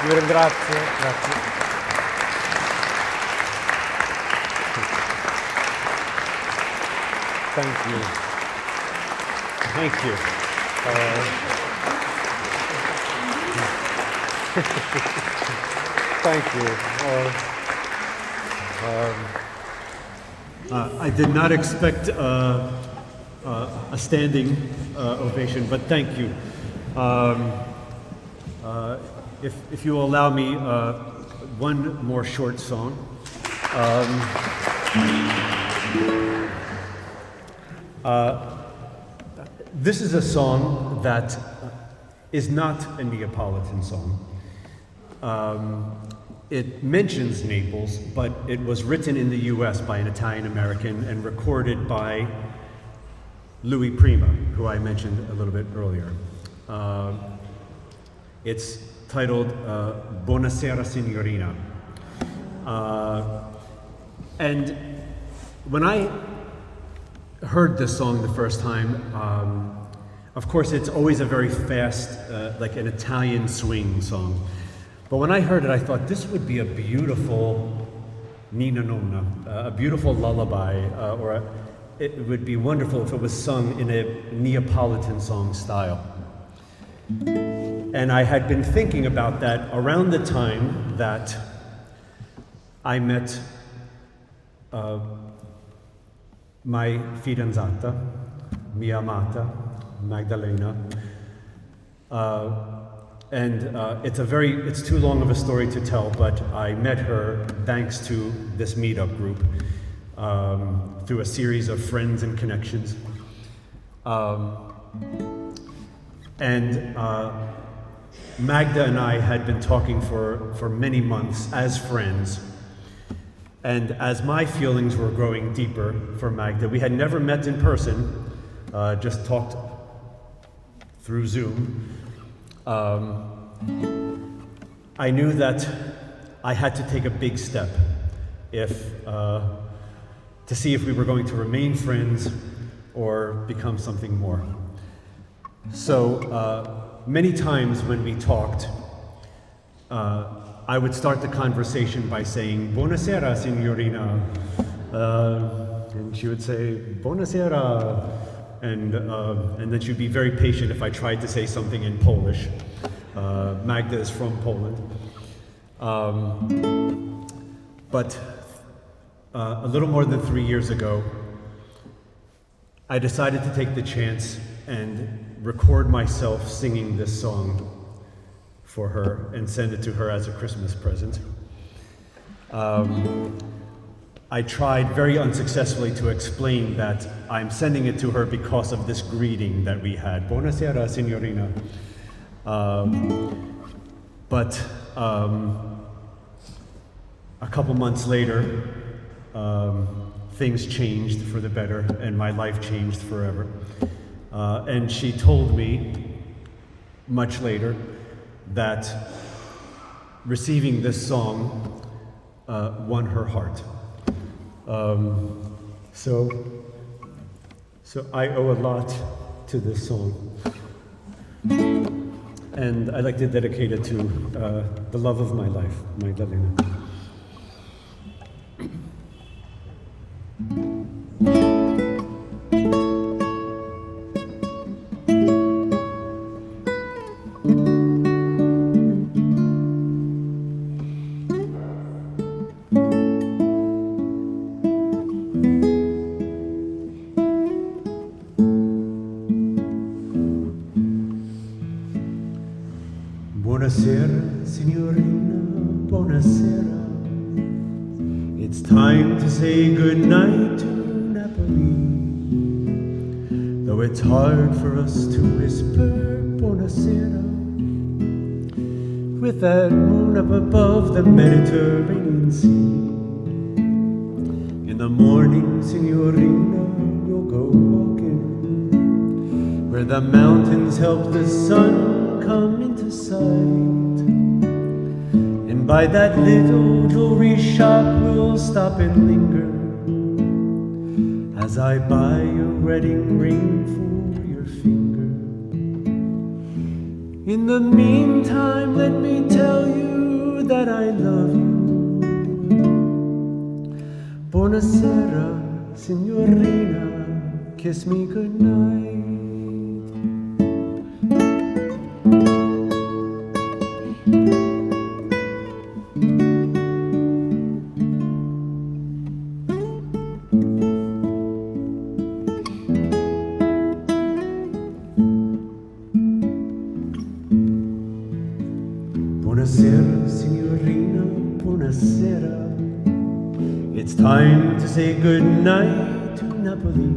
Vi ringrazio, grazie. Thank you. Thank you. Thank you. I did not expect a standing ovation, but thank you. If you will allow me one more short song. This is a song that is not a Neapolitan song. It mentions Naples, but it was written in the US by an Italian American and recorded by Louis Prima, who I mentioned a little bit earlier. It's titled Buonasera Signorina. And when I heard this song the first time, of course, it's always a very fast, like an Italian swing song. But when I heard it, I thought this would be a beautiful Nina Nonna, a beautiful lullaby, it would be wonderful if it was sung in a Neapolitan song style. And I had been thinking about that around the time that I met my fidanzata, mia amata, Magdalena. And it's too long of a story to tell, but I met her thanks to this meetup group through a series of friends and connections. And Magda and I had been talking for many months as friends. And as my feelings were growing deeper for Magda, we had never met in person, just talked through Zoom. I knew that I had to take a big step to see if we were going to remain friends or become something more. So many times when we talked, I would start the conversation by saying, "Buonasera, signorina." And she would say, "Buonasera." And then she'd be very patient if I tried to say something in Polish. Magda is from Poland. But a little more than 3 years ago, I decided to take the chance and record myself singing this song for her and send it to her as a Christmas present. I tried very unsuccessfully to explain that I'm sending it to her because of this greeting that we had. Buonasera, signorina. But a couple months later, things changed for the better and my life changed forever. And she told me much later that receiving this song won her heart. So I owe a lot to this song. And I'd like to dedicate it to the love of my life, Magdalena. Buonasera, signorina, buonasera. It's time to say goodnight to Napoli. Though it's hard for us to whisper buonasera, with that moon up above the Mediterranean Sea. In the morning, signorina, we'll go walking, where the mountains help the sun come into sight. And by that little jewelry shop we'll stop and linger, as I buy a wedding ring for your finger. In the meantime, let me tell you that I love you. Buonasera, signorina, kiss me goodnight. Buonasera, signorina, buonasera. It's time to say goodnight to Napoli.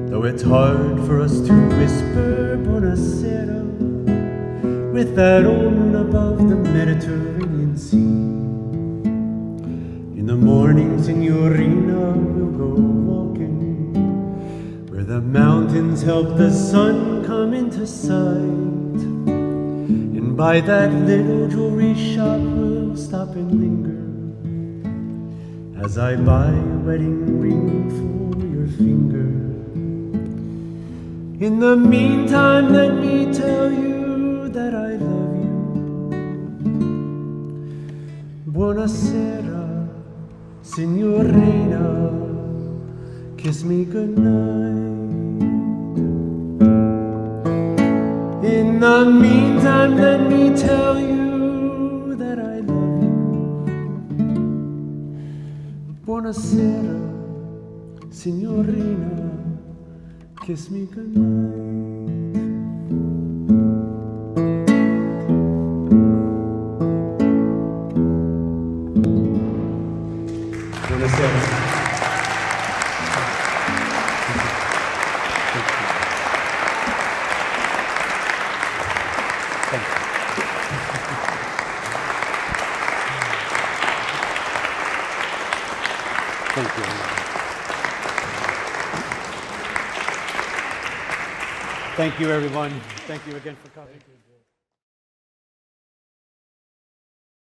Though it's hard for us to whisper buonasera with that old moon above the Mediterranean Sea. In the morning, signorina, we'll go walking where the mountains help the sun come into sight. And by that little jewelry shop, we'll stop and linger as I buy a wedding ring for your finger. In the meantime, let me tell you that I love you. Buonasera, signorina, kiss me goodnight. In the meantime, let me tell you that I love you. Buonasera, signorina, kiss me goodnight. Buonasera. Thank you. Thank you, everyone. Thank you again for coming.